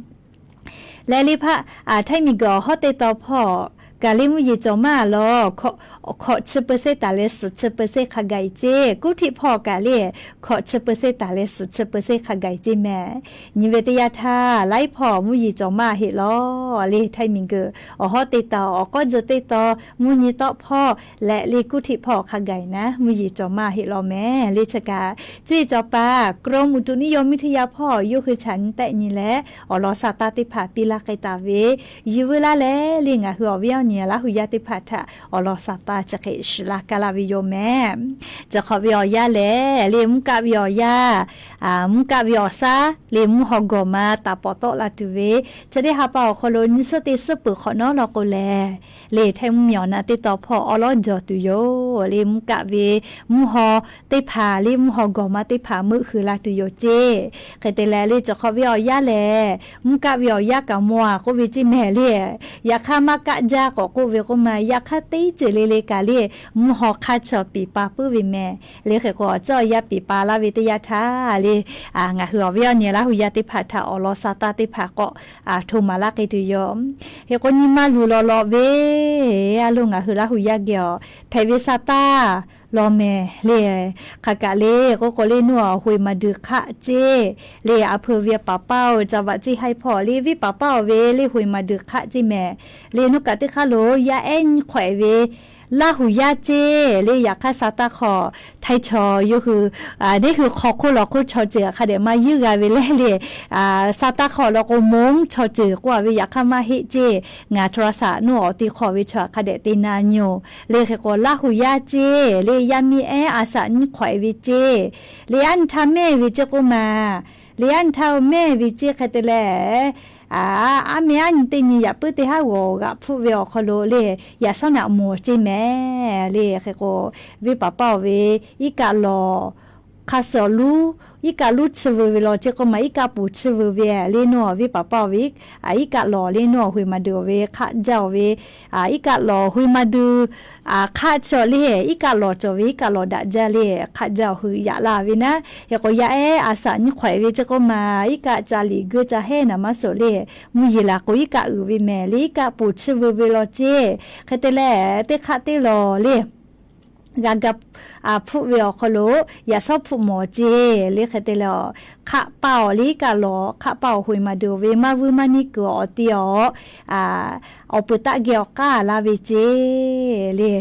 Leh le hpaˇ, Htaiˇ miˬguiˬ awˬ hawˉ teˇ taw hpawˇ kaꞈ le, mvuhˇ yeˬ cawˬ maˇ law. Hkawꞈ chi เปอร์เซ็นต์ taˍ leh suhˍ chi เปอร์เซ็นต์ hk'a gaˬ e ceˇ. Kuˇ htiˆ hpawˇ kaꞈ le, hkawꞈ chi เปอร์เซ็นต์ taˍ leh suhˍ chi เปอร์เซ็นต์ hk'a gaˬ e ceˇ mehˍ. Nyi ve teˇ yanˇ htaˇ, laiˉ hpawˇ mvuhˇ yeˬ cawˬ maˇ heˆ law le. Htaiˇ miˬguiˬ awˬ hawˉ teˇ taw, awˬ k'awˇ tzuh teˇ taw, mvuhˇ nyi tawˆ hpawˇ leh le kuˇ htiˆ hpawˇ hk'a gaˬ e naˉ, mvuhˇ yeˬ cawˬ maˇ heˆ law mehˍ le. Chi kaꞈ, cuˇ yiˍ cawˬ paˍ กรมอุตุนิยมวิทยา hpawˇ yawˇ hui chaꞈ nyi tehˆ nyi leh, awˬ lawn sa taˇ teˇ hpaˍ piˇ laˇ k'ai taˍ ve, yuˬ veu laˇ leh le, ngaˬ hui awˬ viˉ awˬ nyi Laˇ hu yaˇ teˇ hpaˍ htaꞈ awˬ lawn sa taˇ chi hk'e shiˍ la kaˇ laˇ ve yoˬ mehˍ. Chi hk'awꞈ ve awˬ yanˇ lehˬ, le mvuhˇ kaˆ ve awˬ yanˇ, mvuhˇ kaˆ ve awˬ shaˉ, le mvuhˇ haw gawˬ ma taˍ pawˍ tawˆ la tuˬ ve, chi teˇ ha pa awˬ hk'aw lo nyi suhˉ teˇ suhˉ peuˬ hk'awꞈ nawˉ law k'o lehˬ, le htehˇ mvuhˇ miˬ awˬ na teˇ taw hpawˇ awˉ lawˉ jawˬ tuˬ yoˬ. Le mvuhˇ kaˆ ve mvuhˇ haw teˇ hpaˍ, le mvuhˇ haw gawˬ ma teˇ hpaˍ meuˆ huiˍ la tuˬ yoˬ ceˇ. Hk'e te leh, le chi hk'awꞈ ve awˬ yanˇ lehˬ, mvuhˇ kaˆ ve awˬ yanˇ kaꞈ maw a k'oˆ ve ceˇ mehˍ le. Yaꞈ hk'aˇ maˇ kaˆ jaˇ k'awꞈ k'oˆ ve k'oˆ ma, yaꞈ hk'aˇ teˇ ceuˬ le le kaꞈ le, mvuhˇ haw hk'aˇ chaw piˍ pa puiˉ ve mehˍ. Le hk'e k'o, awˬ ceuˬ awˬ yanˇ piˍ pa laˇ ve teˇ yanˇ htaˇ le, ngaˬ hui awˬ viˉ awˬ nyi Laˇ hu yaˇ teˇ hpaˍ htaꞈ awˬ lawn sa taˇ teˇ hpaˍ k'awꞈ hto maˍ laˇ k'ai tuˬ yoˬ. Hk'e k'o, nyi ma luˬ law law ve a lo ngaˬ hui Laˇ hu yaˇ geh awˬ hpehꞈ ve sa taˇ law mehˍ le. Hk'aˬ kaꞈ le k'oˆ k'o, le nuˇ awˬ hoꞈ maˍ duiˬ hk'aˆ ceˇ le, a hpeu ve paˍ paˇ oˬ ca vaꞈ ceˇ haiˉ hpawˇ le, viˉ paˍ paˇ oˬ ve le hoꞈ maˍ duiˬ hk'aˆ ceˇ mehˍ. Le nuˇ kaꞈ teˇ hk'aˇ lo yaˇ ehˉ nyiˇ hk'awꞈ e ve Laˇ hu yaˇ ceˇ le, yaꞈ hk'aˇ sa taˇ hk'aw htaiˇ chaw yawˇ hui neˇ hui hk'aw hk'oˆ lawˬ hk'oˆ chaw ceuˬ hk'a dehꞈ maˇ yeuˇ g'a ve leh le, sa taˇ hk'aw law k'o, monˉ chaw ceuˬ k'oˆ a ve yaꞈ hk'aˇ maˇ heˆ ceˇ. Ngaˬ โทรศัพท์ nuˇ awˬ ti hk'aw ve chaw hk'a dehꞈ te na nyi oˬ. Le hk'e k'o, Laˇ hu yaˇ ceˇ le, yaˇ miˇ ehˉ a saꞈ nyiˇ hk'awꞈ e ve ceˇ. Le aˉ nyi htaˇ mehˇ ve ceˇ k'oˆ ma. Le aˉ nyi htaˇ mehˇ ve ceˇ hk'e te leh, aˉ meh aˉ nyi teˇ nyi yaꞈ puiˉ teˇ haˉ g'awˬ g'aꞈ hpfuhˆ ve awˬ hk'aw lo le, yaꞈ shawˉ naꞈ mawˬ ceˇ mehˍ. Le hk'e k'o, venˇ paˍ paˇ oˬ ve iˉ kaˆ lawˬ hk'a suhˍ awˬ luˉ, iˉ kaˆ luˉ chi veu ve law ceˇ k'oˆ ma, iˉ kaˆ poˬ chi veu ve le nuˇ awˬ venˇ paˍ paˇ oˬ ve iˉ kaˆ lawˬ le nuˇ awˬ hoꞈ maˍ duiˬ oˬ ve hk'aˆ jaˇ oˬ ve, iˉ kaˆ lawˬ hoꞈ maˍ duiˬ hk'aˆ chi awˬ le, iˉ kaˆ lawˬ cawˬ ve iˉ kaˆ lawˬ daꞈ jaˇ le hk'aˆ jaˇ awˬ hui yaꞈ la ve naˉ. Hk'e k'o, yaˇ ehˉ a saꞈ nyiˇ hk'awꞈ e ve ceˇ k'oˆ ma, iˉ kaˆ ca liꞈ geuˇ ca hehˉ naˍ maˇ suhˍ le, mvuhˇ yeˬ laˬ k'o iˉ kaˆ uiˍ ve mehˍ le, iˉ kaˆ poˬ chi veu ve law ceˇ. Hk'e te leh, teˇ hk'aˆ teˇ lawˬ le g'a ga hpfuhˆ ve awˬ hk'aw lo yaꞈ shawˉ hpfuhˆ mawˬ ceˇ. Le hk'e te leh, hk'aˆ paˇ awˬ le iˉ kaˆ lawˬ hk'aˆ paˇ awˬ hoꞈ maˍ duiˬ oˬ ve maˇ vuiˇ maˇ neˇ kuiˬ awˬ ti awˬ awˬ peuˬ taˆ geh awˬ k'aˇ laˇ ve ceˇ le.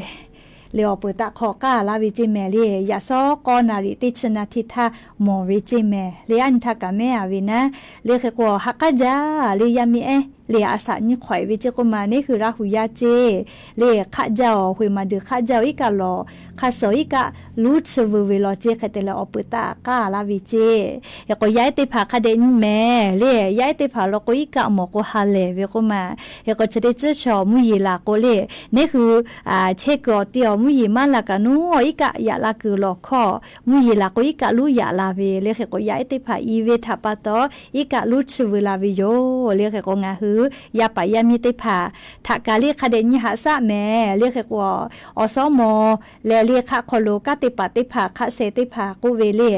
Le awˬ peuˬ taˆ hk'aw k'aˇ laˇ ve ceˇ mehˍ le, yaꞈ shawˉ k'awˇ naˍ riˍ teˇ chi na hti htaˇ mawˬ ve ceˇ mehˍ. Le aˉ nyi htaˇ kaꞈ mehˉ a ve naˉ. Le hk'e k'o, ha k'aˉ jaˇ le yaˇ miˇ ehˉ le a saꞈ nyiˇ hk'awꞈ e ve ceˇ k'oˆ ma, neˇ hui Laˇ hu yaˇ ceˇ le hk'aˆ jaˇ oˬ, hoꞈ maˍ duiˬ hk'aˆ jaˇ oˬ, iˉ kaˆ lawˬ hk'a suhˍ iˉ kaˆ luˉ chi veu ve law ceˇ. Hk'e te leh, awˬ peuˬ taˆ k'aˇ laˇ ve ceˇ. Hk'e k'o, yaˇ ehˉ teˇ hpaˍ hk'a dehꞈ nyi mehˍ le, yaˇ ehˉ teˇ hpaˍ law k'o, iˉ kaˆ mawˬ k'o ha lehˬ ve k'oˆ ma. Hk'e k'o, chi teˇ ceuˬ chaw mvuhˇ yeˬ laˬ k'o le, neˇ hui chehˇ kuiˬ awˬ ti awˬ mvuhˇ yeˬ maˇ laˬ kaꞈ nuˇ iˉ kaˆ yaꞈ la kuiˬ lawˬ hkawˇ, mvuhˇ yeˬ laˬ k'o iˉ kaˆ luˉ yaꞈ la ve le. Hk'e k'o, yaˇ ehˉ teˇ hpaˍ i ve htaꞈ pa taw, iˉ kaˆ luˉ chi veu la ve yoˬ le. Hk'e k'o, ngaˬ hui yaˇ paˍ yaˇ miˇ teˇ hpaˍ htaꞈ kaˬ le hk'a dehꞈ nyi haꞈ shaˆ mehˍ le. Hk'e k'o, awˬ shawˉ maw leh le hk'aˆ hk'aw lo kanˉ te paˍ teˇ hpaˍ hk'aˆ sheh teˇ hpaˍ k'oˆ ve le,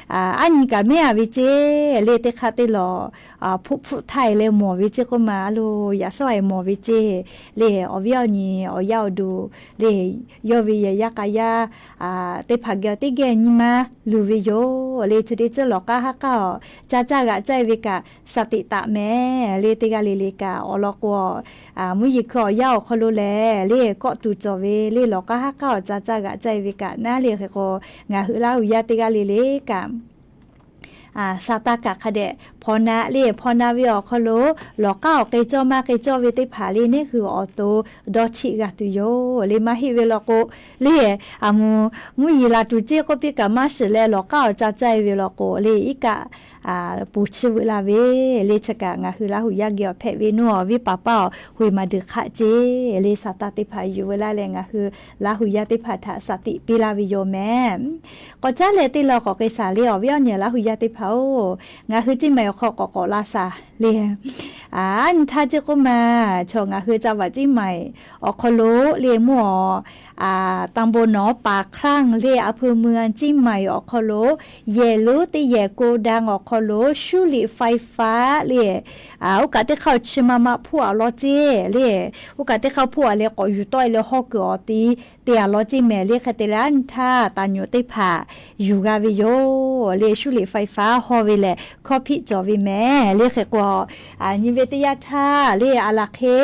aˉ nyi kaꞈ mehˉ a ve ceˇ le, teˇ hk'aˆ teˇ lawˬ hpfuhˆ hpfuhˆ htaˇ e leh mawˬ ve ceˇ k'oˆ ma, a lo yaꞈ shawˉ e mawˬ ve ceˇ le. Awˬ viˉ awˬ nyi awˬ yaˇ awˬ duˬ le, yawˇ ve yehˬ yaˇ k'a yaˇ teˇ hpaˍ geh teˇ geh nyi ma luˬ ve yoˬ le. Chi teˇ ceuˬ lawˬ k'aˉ haˉ k'aˉ awˬ ca caˇ g'aꞈ caˇ e ve kaꞈ shaˍ tiꞈ taꞈ mehˍ le. Teˇ g'aˇ le le kaꞈ awˬ lawn k'o, mvuhˇ yeˬ hkui awˬ yanˇ awˬ hk'aw lo lehˬ le, kawˆ tuˬ cawˬ ve le, lawˬ k'aˉ haˉ k'aˉ awˬ ca caˇ g'aꞈ caˇ e ve kaꞈ naˉ le. Hk'e k'o, ngaˬ hui Laˇ hu yaˇ teˇ g'aˇ le le kaꞈ, sa taˇ kaꞈ hk'a dehꞈ hpaw na le, hpaw na ve awˬ hk'aw lo lawˬ k'aˉ awˬ k'e cawˇ maˇ k'e cawˇ ve teˇ hpaˍ le, neˇ hui awˬ to dawˇ cheˆ g'a tuˬ yoˬ le. Maˇ heˆ ve law k'o le, a mvuh, mvuhˇ yeˬ laˬ tuˬ ceˇ k'oˆ piˇ kaꞈ maˇ shiˍ leh, lawˬ k'aˉ awˬ ca caˇ e ve law k'o le, iˉ kaˆ poˬ chi veu la ve le. Chi kaꞈ ngaˬ hui Laˇ hu yaˇ geh awˬ hpehꞈ ve nuˇ awˬ venˇ paˍ paˇ awˬ hoꞈ maˍ duiˬ hk'aˆ ceˇ le. Sa taˇ teˇ hpaˍ yuˬ veu laˇ leh, ngaˬ hui Laˇ hu yaˇ teˇ hpaˍ htaꞈ shaˍ tiꞈ piˇ laˇ ve yoˬ mehˍ. K'awꞈ caˉ leh teˇ law k'awꞈ k'ai shaˍ le, awˬ viˉ awˬ nyi Laˇ hu yaˇ teˇ hpaˍ oˬ, ngaˬ hui ceˇ maˬ awˬ hk'aw k'awꞈ k'awꞈ la shaˍ le. Aˉ nyi htaˇ ceˇ k'oˆ ma, chaw ngaˬ hui ca vaꞈ ceˇ maˬ awˬ hk'aw lo le mvuhˇ awˬ ตำบลหนองป่าคลั่ง le, อำเภอเมืองเชียงใหม่ awˬ hk'aw lo yehˬ lonˉ teˇ yehˬ โกดัง awˬ hk'aw lo shuˉ liꞈ ไฟฟ้า le, oˇ kaꞈ teˇ hk'aˇ chi ma ma hpfuhˆ a law ceˇ le. Oˇ kaꞈ teˇ hk'aˇ hpfuhˆ a leh k'awꞈ yuˬ tawˆ e leh hawˇ kuiˬ awˬ ti te a law ceˇ mehˍ le. Hk'e te leh aˉ nyi htaˇ taˍ nyuꞈ teˇ hpaˍ yuˬ g'a ve yoˬ le. Shuˉ liꞈ ไฟฟ้า hawˇ ve lehˬ, hkawˇ hpiˆ cawˬ ve mehˍ le. Hk'e k'o, nyi ve teˇ yanˇ htaˇ le, a laˬ hk'e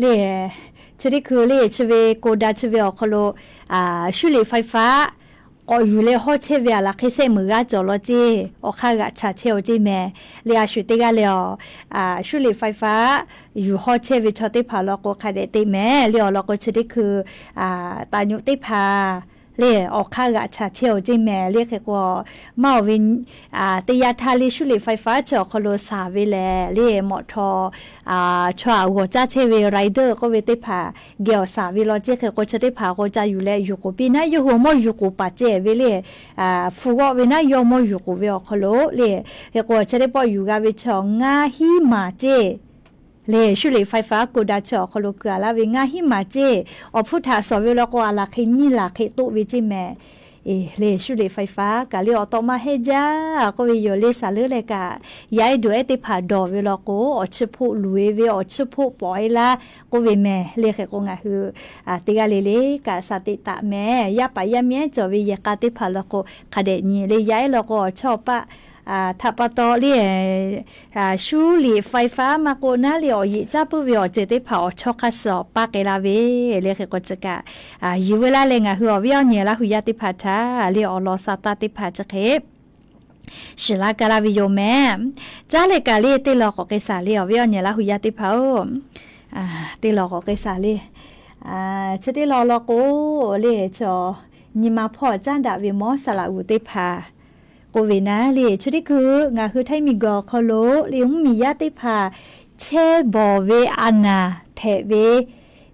le, chi teˇ hkui le chi ve โกดัง chi ve awˬ hk'aw lo shuˉ liꞈ ไฟฟ้า k'awꞈ yuˬ leh hawˇ chehˇ ve a laˬ hk'e shehˆ meunˍ g'aˇ cawˬ law ceˇ, awˬ hk'aˇ g'aꞈ chaˍ chehˇ-oˬ ceˇ mehˍ. Leh a shu teˇ g'aˇ leh a, shuˉ liꞈ faiˍ faˍ yuˬ hawˇ chehˇ ve chaw teˇ hpaˍ law k'o hk'a dehꞈ te mehˍ. Leh awˬ lawn k'o chi teˇ hkui taˍ nyoꞈ teˇ hpaˍ leh awˬ hk'aˇ g'aꞈ chaˍ chehˇ-oˬ ceˇ mehˍ. Leh hk'e k'o, maˇ oˬ ve teˇ yanˇ htaˇ leh shuˉ liꞈ faiˍ faˍ chi awˬ hk'aw lo saˍ ve lehˬ, leh mawꞈ htawˇ chaw aꞈ g'awˬ caˇ chehˇ ve rider k'oˆ ve teˇ hpaˍ geh awˬ saˍ ve law ceˇ. Hk'e k'o chi teˇ hpaˍ k'o ca yuˬ leh yuˬ k'oˍ piˇ naˉ, yawˇ hui mawˇ yuˬ k'oˍ paˍ ceh ve leh, hpu g'awˆ ve naˉ yawˇ mawˇ yuˬ k'oˍ ve awˬ hk'aw lo leh, hk'e k'o chi teˇ pawˆ yuˬ g'a ve chaw ngaˇ hinˉ maˍ ceˇ. Leh shuˉ liꞈ faiˍ faˍ k'oˆ daꞈ chi awˬ hk'aw lo kuˬ a laˇ ve ngaˇ hinˉ maˍ ceˇ. Awˬ hpfuhˇ htaꞈ shawˍ ve law k'o a laˬ hk'e nyiˇ laˬ hk'e toˆ ve ceˇ mehˍ. Eˬ, leh shuˉ liꞈ faiˍ faˍ kaꞈ leh awˬ tawꞈ ma hehnˇ jaˇ k'oˆ ve yoˬ. Leh saˍ leuˉ leh kaꞈ yaˇ ehˉ dawˬ ehˉ teˇ hpaˍ dawˬ ve law k'o, awˬ chiˇ hpoˆ luˬ e ve, awˬ chiˇ hpoˆ pawꞈ e laˇ k'oˆ ve mehˍ. Leh hk'e k'o ngaˬ hui teˇ g'aˇ le le kaꞈ shaˍ teꞈ taˍ mehˍ. Yaˇ paˍ yaˇ miˇ ehˉ cawˬ ve yehˬ k'a teˇ hpaˍ law k'o hk'a dehꞈ nyi. Leh yaˇ ehˉ law k'o awˬ chawˇ paˆ htaꞈ pa taw leh shuˉ liꞈ faiˍ faˍ maˇ k'o naˉ leh awˬ yeꞈ caˇ puiˉ ve awˬ ceuˬ teˇ hpaˍ awˬ chawˇ hk'aˇ suh paˇ k'ai la ve. Leh hk'e k'o chi kaꞈ yuˬ ve laˇ leh ngaˬ hui awˬ viˉ awˬ nyi Laˇ hu yaˇ teˇ hpaˍ htaꞈ leh awˬ lawn sa taˇ teˇ hpaˍ chi hk'e shiˍ laˇ ka laˇ ve yoˬ mehˍ. Caˉ leh kaꞈ leh teˇ law k'awꞈ k'ai shaˍ leh awˬ viˉ awˬ nyi Laˇ hu yaˇ teˇ hpaˍ-oˬ, teˇ law k'awꞈ k'ai shaˍ leh, chi teˇ law law k'o leh chaw nyi ma hpawˇ caˉ daꞈ ve mawˇ saˍ laꞈ g'uˬ teˇ hpaˍ k'oˆ ve naˉ leh chi teˇ hkui ngaˬ hui Htaiˇ miˬ guiˬ awˬ hk'aw lo leh mvuhˇmiˬ yaˇ teˇ hpaˍ chehˇ bawˬ ve a naˍ hpehꞈ ve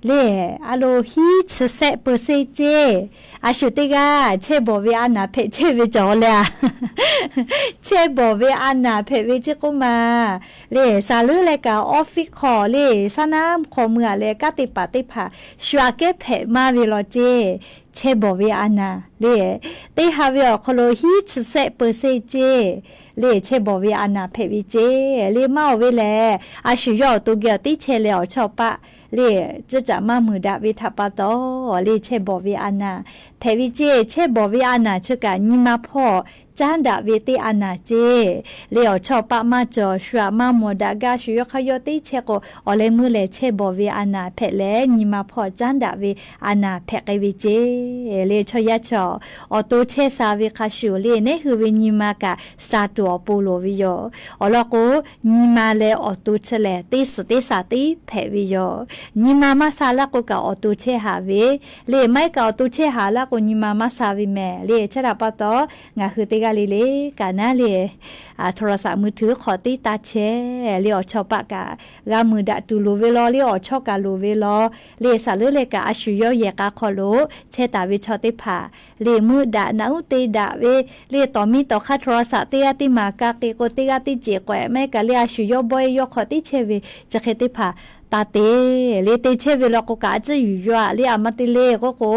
leh a lo hiˉ chi sehˆ peuˬ seˆ ceˇ. A shu teˇ g'aˇ chehˇ bawˬ ve a naˍ hpehꞈ chehˇ ve cawˬ leh a chehˇ bawˬ ve a naˍ hpehꞈ ve ceˇ k'oˆ ma leh saˍ leuˉ leh kaꞈ awˇ fiˆ hk'aw leh saˉ naˉ hk'aw mui a leh kanˉ te paˍ teˇ hpaˍ shu aꞈ kehˉ hpehꞈ maˇ ve law ceˇ. Chehˇ bawˬ ve a naˍ leh teˇ ha ve awˬ hk'aw lo hiˉ chi sehˆ peuˬ seˆ ceˇ leh chehˇ bawˬ ve a naˍ hpehꞈ ve ceˇ. Leh maˇ oˬ ve lehˬ a shu yawˇ awˬ to geh awˬ teˇ chehˇ leh awˬ chawˇ paˆ leh tcuhˉ caꞈ maˇ muiˬ daꞈ ve htaꞈ pa taw leh chehˇ bawˬ ve a naˍ hpehꞈ ve ceˇ. Chehˇ bawˬ ve a naˍ chi kaꞈ nyi ma hpawˇ caˉ daꞈ ve teˇ a naˍ ceˇ. Leh awˬ chawˇ paˆ maˇ cawˬ shu aꞈ maˇ mawˬ daꞈ gaˇ shu yawˇ hk'aˇ yawˇ teˇ chehˇ k'o awˬ leh meuˇ lehˬ chehˇ bawˬ ve a naˍ hpehꞈ leh nyi ma hpawˇ caˉ daꞈ ve a naˍ hpehꞈ k'ai ve ceˇ. Leh chaw yaˇ chaw awˬ to chehˇ sha ve hk'a shuˍ leh neˉ hui ve nyi ma kaꞈ sha tuˬ awˬ pon loˍ ve yoˬ. Awˬ lawn k'o nyi ma leh awˬ to chi lehˬ teˇ suhˍ teˇ shaˍ teˇ hpehꞈ ve yoˬ. Nyi ma maˇ sha laˇ k'o kaꞈ awˬ to chehˇ haˍ ve leh maˇ heˆ kaꞈ awˬ to chehˇ haˍ laˇ k'o nyi ma maˇ sha ve mehˍ. Leh chi htaꞈ pa taw ngaˬ hui teˇ g'aˇ le le kaꞈ naˉ leh โทรศัพท์มือถือ hk'aw teˇ taˇ chehˇ leh awˬ chawˇ paˆ kaꞈ g'a muiˬ daꞈ tuˬ loˍ ve law leh awˬ chawˇ kaꞈ loˍ ve law leh saˍ leuˉ leh kaꞈ a shu yawˇ yehˬ k'a hk'aw lo chehˇ taˍ ve chaw teˇ hpaˍ leh meuˆ daꞈ naꞈ uˉ te daꞈ ve leh tawˍ miˇ tawˍ hk'aˇ โทรศัพท์ teˇ g'aˇ teˇ maˍ ka k'e k'o teˇ g'aˇ teˇ ceꞈ k'awehꞈ maˇ heˆ kaꞈ leh a shu yawˇ bawehˇ yawˇ hk'aw teˇ chehˇ ve chi hk'e teˇ hpaˍ taˇ te leh te chehˇ ve law k'o kaꞈ a ciˉ yuˬ yawˇ aꞈ leh a ma te le k'oˆ k'o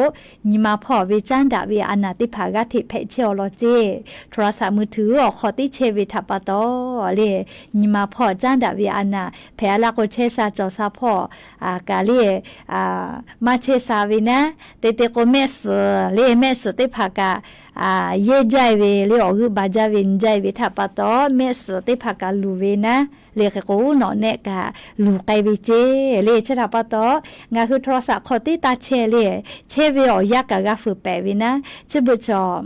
nyi ma hpawˇ ve caˉ daꞈ ve a naˍ teˇ hpaˍ g'aˇ hteꞈ hpehꞈ chehˇ awˬ lawn ceˇ. โทรศัพท์มือถือ awˬ hk'aw teˇ chehˇ ve htaꞈ pa taw leh nyi ma hpawˇ caˉ daꞈ ve a naˍ hpehꞈ a laˇ k'o chehˇ sha cawˬ sha hpawˇ kaꞈ leh maˇ chehˇ sha ve naˉ te te k'o mehˆ suhˍ leh mehˆ suhˍ teˇ hpaˍ kaꞈ yehˇ jaˇ ve leh awˬ g'euˆ ba jaˇ ve nyi jaˇ ve htaꞈ pa taw mehˆ suhˍ teˇ hpaˍ kaꞈ luˬ ve naˉ leh hk'e k'o uˉ nawꞈ nehˆ kaꞈ luˬ k'ai ve ceˇ. Leh chi htaꞈ pa taw ngaˬ hui โทรศัพท์ hk'aw teˇ taˇ chehˇ leh chehˇ ve awˬ yanˇ kaꞈ g'a fuiˍ pehˍ ve naˉ chi beuꞈ chaw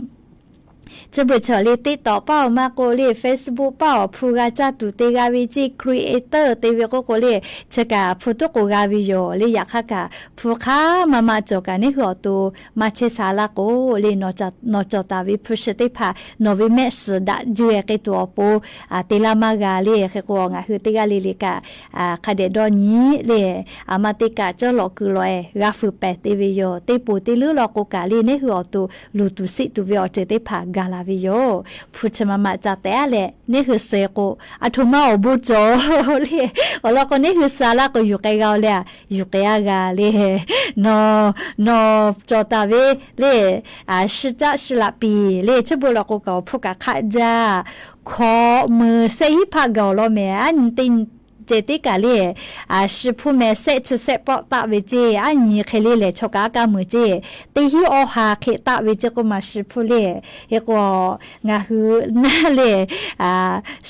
chi beuꞈ chaw leh TikTok paˇ awˬ maˇ k'o leh Facebook paˇ awˬ hpu g'a caˇ tuˬ te g'a ve ceˇ. Creator te ve k'oˆ k'o leh chi kaꞈ hpu tuˉ k'o g'a ve yoˬ. Leh yaꞈ hk'aˇ kaꞈ hpu hk'aˇ ma ma cawˬ kaꞈ neˉ hui awˬ to maˇ chehˇ sha laˇ k'o leh nawˬ cawˬ taˍ ve hpu shi teˇ hpaˍ nawˬ ve mehˆ suhˍ daꞈ jehˬ k'ai tuˬ awˬ pon te laˇ maˇ g'a leh hk'e k'o ngaˬ hui teˇ g'aˇ le le kaꞈ hk'a dehꞈ dawˇ nyi leh a ma te kaꞈ cawˇ lawꞈ kuiˬ lawꞈ e g'a fuiˍ pehˍ te ve yoˬ. Teˇ poˬ teˇ leuˉ law k'o kaꞈ leh neˉ hui awˬ to luˬ tuˬ siˆ tuˬ ve awˬ ceuˬ teˇ hpaˍ gaˬ la ve yoˬ. Hpu chi ma ma ca tehˉ leh neˉ hui suh k'o a htoꞈ ma awˬ bon cawˬ leh awˬ lawn k'o neˉ hui sha laˇ k'o yuˬ k'ai g'a-o leh a yuˬ k'ai a g'a leh nawˬ nawˬ cawˬ taˍ ve leh shi caˆ shi laꞈ piˍ leh chi beuꞈ law k'o kaꞈ awˬ hpu kaꞈ hk'aˆ jaˇ hkawꞈ meuˍ sehˆ hiˉ hpaˆ gaˬ awˬ lawn mehˍ. A nyi teˇ nyi ceh teˇ kaˬ le, shi hpuˇ meh sehˆ chi sehˆ pawˆ taˆ ve ceˇ, aˉ nyi hk'e le lehˬ chaw kaꞈ aˉ kaˇ meuˍ ceˇ, teˇ hinˉ awˇ ha hk'e taˆ ve ceˇ k'oˆ ma shi hpuˇ le. Hk'e k'o, ngaˬ hui naˉ le,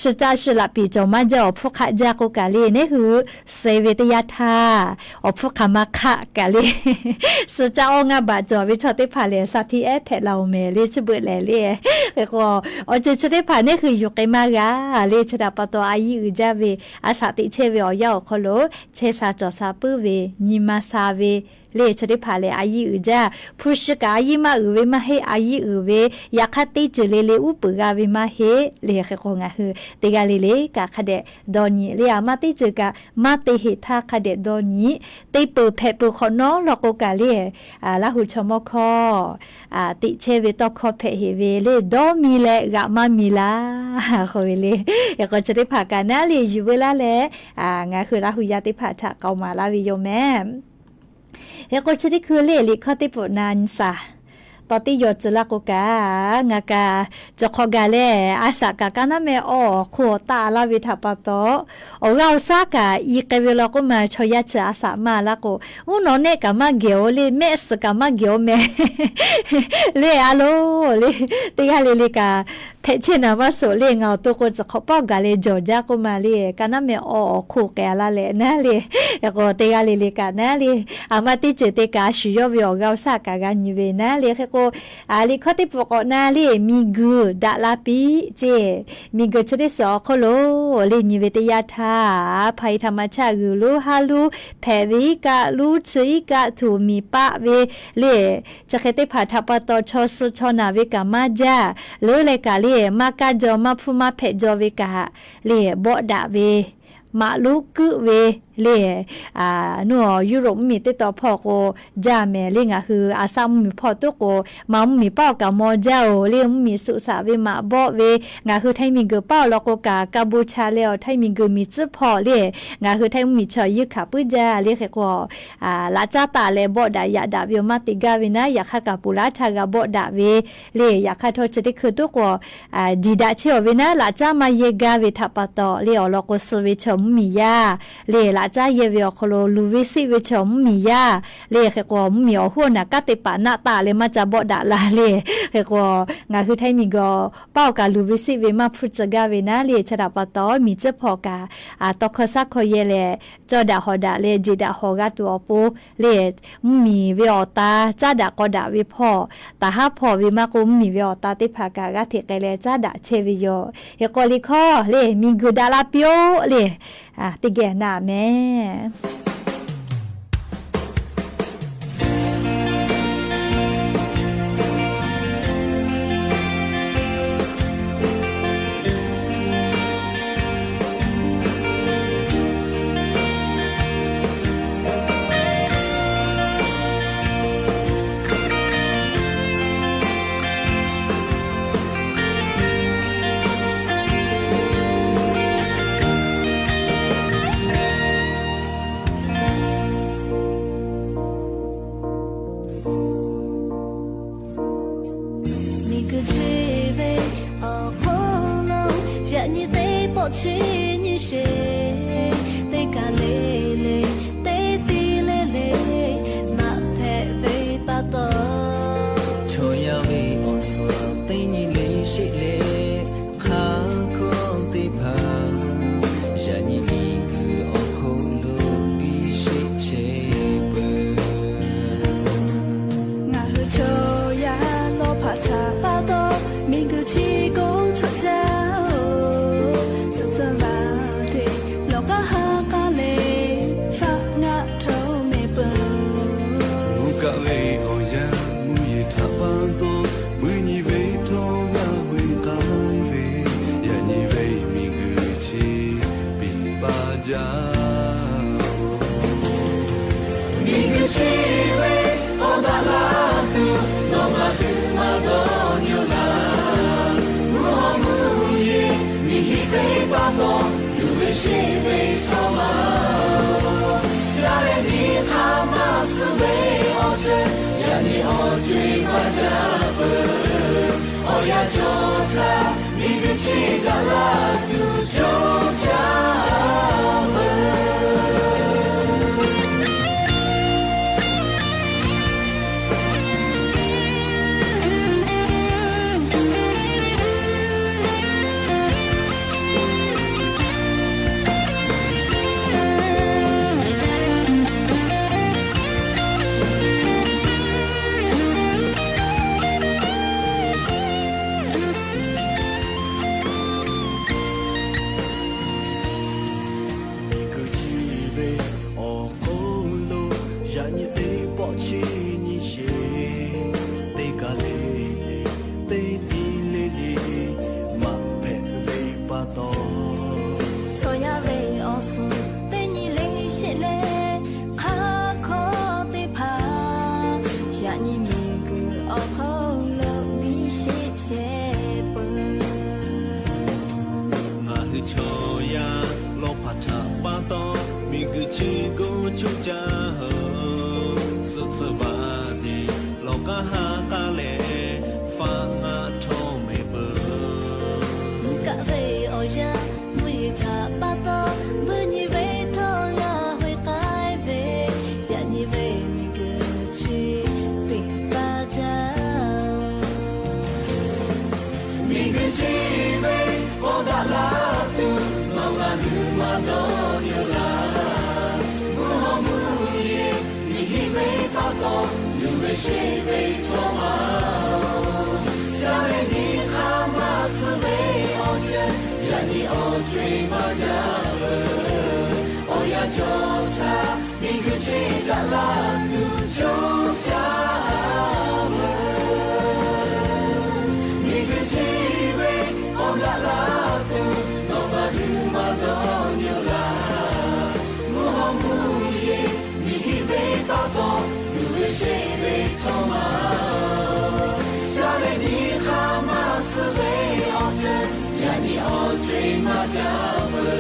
shi caˇ shi laꞈ piˍ cawˬ maˇ jaˇ, awˬ hpfuhˇ hk'aˆ jaˇ k'oˆ kaꞈ le, neˉ hui suh ve teˇ yanˇ htaˇ awˬ hpfuhˇ hk'aˬ ma hk'aˆ kaꞈ le, shi caˇ awˇ ngaˇ baꞈ cawˬ ve chaw teˇ hpaˍ lehˬ, sa htiˇ ehˉ hpehꞈ la oˬ mehˍ le, chi beuꞈ lehˬ le. Hk'e k'o, awˬ ceuˬ chi teˇ hpaˍ neˉ hui yuˬ k'ai maˇ g'a le, chi htaꞈ pa taw a yiˇ uiˍ jaˇ ve, a shaꞈ teꞈ chehˇ ve awˬ yanˇ awˬ hk'aw lo chehˇ sha cawˬ sha puiˉ ve, nyi ma sha ve le, chi teˇ hpaˍ lehˬ a yiˇ uiˍ jaˇ. Hpu shi kaꞈ a yiˇ maˇ uiˍ ve maˇ heˆ, a yiˇ uiˍ ve, yaꞈ hk'aˇ teˇ ceuˬ le le uˉ peunˍ g'a ve maˇ heˆ le. Hk'e k'o, ngaˬ hui teˇ g'aˇ le le kaꞈ hk'a dehꞈ dawˇ nyi le, a maˇ teˇ ceuˬ kaꞈ maˇ te heˍ htaˇ hk'a dehꞈ dawˇ nyi. Te peuˬ hpehꞈ peuˬ hk'awꞈ nawˉ law k'o kaꞈ le, Laˇ huˍ chaw mawˇ hkawˇ teꞈ chehˇ ve tawˇ hkawˇ hpehꞈ heˍ ve le, dawˇ mi leh g'aꞈ maˇ mi laˇ k'oˆ ve le. Hk'e k'o, chi teˇ hpaˍ kaꞈ naˉ le yuˬ veu laˇ leh, ngaˬ hui Laˇ huˍ yaˇ teˇ hpaˍ htaꞈ k'aoˍ maˍ laˇ ve yoˬ mehˍ. Hk'e k'o, chi teˇ hkui le liꞈ hkawˇ teˇ pfuhꞈ na nyi saˍ tawˍ teˇ yaw tcuh laˇ k'o kaꞈ, ngaˬ kaꞈ cawˬ hk'awꞈ gaˬ leh, a shaꞈ kaꞈ kaˇ naˉ meh awˬ hk'oˆ taˆ laˇ ve htaꞈ pa taw, awˬ g'aˇ awˬ shaˉ kaꞈ i k'ai ve law k'oˆ ma, chaw yaˇ chi a shaꞈ maˇ laˇ k'o, uˉ nawˬ nehˆ kaꞈ maˇ gehˬ oˬ le, mehˆ suhˍ kaꞈ maˇ gehˬ oˬ mehˍ le, a loˬ le, teˇ g'aˇ le le kaꞈ hpehꞈ chehˇ naˍ maˇ suhˍ le, ngaˬ awˬ to k'o cawˬ hk'awꞈ pawˆ gaˬ leh jawˬ jaˇ k'oˆ ma le, kaˇ naˉ meh awˬ awˬ hk'oˆ k'ai laˇ leh naˉ le. Hk'e k'o, teˇ g'aˇ le le kaꞈ naˉ le, a maˇ teˇ ceuˬ te kaꞈ a shuˍ yawˇ ve awˬ g'aˇ awˬ shaˉ kaꞈ g'a nyi ve naˉ le. Hk'e k'o, liꞈ hkawˇ teˇ pfuhꞈ k'awꞈ na le, miˬguiˬ daꞈ la piˇ ceˇ. Miˬguiˬ chi teˇ suhˍ awˬ hk'oˆ lo le nyi ve teˇ yanˇ htaˇ, hpaˍ iˍ htaꞈ maˍ chaˇ g'uiˬ lonˉ haˉ lonˉ hpehꞈ ve iˉ kaˆ lonˉ chi iˉ kaˆ htoꞈ miˬ paˆ ve le, chi hk'e teˇ hpaˍ htaꞈ pa taw chaw suh chaw naˬ ve kaꞈ maˇ jaˇ. Leuˉ leh kaꞈ le, maˇ kaˇ jaw maˇ hpfuhˇ maˇ hpehꞈ jaw ve kaꞈ le, bawˆ daꞈ ve maꞈ lonˉ kuˆ ve le, nuˇ Europe mvuhˇmiˬ teˇ taw hpawˇ k'o jaˇ mehˍ le, ngaˬ hui a shaˉ mvuhˇmiˬ hpawˇ toˉ k'o, maˇ mvuhˇmiˬ paˆ awˬ kaꞈ maw jaˇ oˬ le, mvuhˇmiˬ suꞈ shaꞈ ve maꞈ bawˆ ve, ngaˬ hui htaiˇ miˬguiˬ paˆ awˬ lawn k'o kaꞈ, kaˇ bon cha leh awˬ htaiˇ miˬguiˬ miˬ tcuhˉ hpawˇ le, ngaˬ hui htaiˇ mvuhˇmiˬ chaw yeuˇ hkanˍ puiˉ jaˇ le. Hk'e k'o, laꞈ caˉ taˆ leh bawˆ daꞈ yaꞈ daꞈ ve awˬ maˇ te gaˇ ve naˉ, yaꞈ hk'aˇ kaꞈ puˍ laˉ htaˇ g'a bawˆ daꞈ ve le, yaꞈ hk'aˇ htawˇ chi teˇ hkui toˉ k'o, diˬ daꞈ chehˇ awˬ ve naˉ, laꞈ caˉ maˇ yehˇ gaˇ ve htaꞈ pa taw le, awˬ lawn k'o suh ve chaw mvuhˇmiˬ yaˇ le, laꞈ caˉ yehˇ ve awˬ hk'aw lo luˬ ve seˆ ve chaw mvuhˇmiˬ yaˇ le. Hk'e k'o, mvuhˇmiˬ awˬ hoˉ awˬ naˬ kanˉ te paˍ naˆ taˆ leh maˇ ca bawˆ daꞈ la le. Hk'e k'o, ngaˬ hui htaiˇ miˬguiˬ paˆ awˬ kaꞈ luˬ ve seˆ ve maˇ hpfuhˇ tcuh gaˇ ve naˉ le, chi htaꞈ pa taw miˬ tcuhˉ hpawˇ kaꞈ tawˇ hkawˇ shaˉ hkawˇ yehˇ leh, cawˇ daꞈ hawꞈ daꞈ leh jeˬ daꞈ hawꞈ g'a tuˬ awˬ pon le, mvuhˇmiˬ ve awˬ ta caˉ daꞈ k'aw daꞈ ve hpawˇ, taˍ haˉ hpawˇ ve maˇ k'oˆ, mvuhˇmiˬ ve awˬ ta teˇ hpaˍ kaꞈ g'aˇ hteꞈ k'ai leh caˉ daꞈ chehˇ ve yoˬ. Hk'e k'o, liꞈ hkawˇ le, miˬguiˬ daꞈ la piˇ-oˆ le, teˇ geh naˍ mehˍ. Miˬguiˬ chi ve awˬ hk'oˆ lo yaꞈ nyi teˇ pawˆ chi nyi sheˍ, teˇ kaˬ le le, teˇ tiˇ le le, maꞈ hpehꞈ ve pa taw, chaw yaˇ ve awˬ suhˍ teˇ nyi le sheˆ leh, hk'a hkawˇ teˇ hpaˍ yaꞈ nyi miˬguiˬ awˬ hk'oˆ lo piˇ sheˆ chehˇ peuˬ. Ngaˬ hui chaw yaˇ lawˇ hpaꞈ htaꞈ pa taw, miˬguiˬ chi k'oˆ chaw caˇ-oˬ, tcuhˉ tcuhˉ vaˬ teꞈ lawˬ k'aˉ ha k'aˉ leh, faˆ ngaˆ htaꞈ mehˍ peuˬ. Oˇ kaˆ ve awˬ yanˇ mvuhˇ yeˬ htaꞈ pa taw, mvuhˇ nyi ve htawˇ g'a ve k'ai ve, yaꞈ nyi ve miˬguiˬ chi piˍ paˇ jaˇ-oˬ. Miˬguiˬ chi ve awˬ daꞈ la tuˬ, nawˬ ngaˬ hui maˇ dawˇ nyi-oˬ laˇ. Mvuhˇ hawˉ mvuhˇ yeˬ miˬ hiˆ hk'e pa taw, luˬ ve sheˆ ve chaw maˇ, caˇ leh nyi hk'aˇ maˇ suh ve awˬ ceuˬ, yaꞈ nyi awˬ co-e maˇ jaˇ peuˬ. Awˬ yanˇ cawˬ htaˇ miˬguiˬ chi daꞈ la tuˬ cawˬ jaˇ peuˬ. Chi gu chu ca ha, suh tsuhˇ vaˇ te, lawˬ k'aˇ ha k'aˇ leh, faˆ ngaˆ htawˇ meh peuˬ. Kaˆ ve awˬ yanˇ mvuhˇ yeˬ htaꞈ pa taw, buiˇ nyi ve htawˇ g'a hoˆ k'ai ve, yaꞈ nyi ve miˬguiˬ chi peꞈ paˇ jaˇ. Miˬguiˬ chi ve k'awꞈ daꞈ la tuˬ, nawˬ ngaˬ hui maˇ dawˇ nyi laˇ. Mvuhˇ hawˉ mvuhˇ yeˬ miˬguiˬ ve pa taw, luˬ ve sheˍ ve htawˇ maˇ, caˇ leh nyi hk'aˇ maˇ suh ve awˬ ceuˬ, yaꞈ nyi awˬ co-e maˇ jaˇ peuˬ. Awˬ yanˇ cawˬ htaˇ, miˬguiˬ chi daꞈ la tuˬ coˇ caˇ ve, miˬguiˬ chi ve k'awꞈ daꞈ la tuˬ, nawˬ ngaˬ hui maˇ dawˇ nyi laˇ. Mvuhˇ hawˉ mvuhˇ yeˬ miˬguiˬ ve pa taw, luˬ ve sheˍ ve htawˇ maˇ, caˇ leh nyi hk'aˇ maˇ suh ve awˬ ceuˬ, yaꞈ nyi awˬ co-e maˇ jaˇ peuˬ.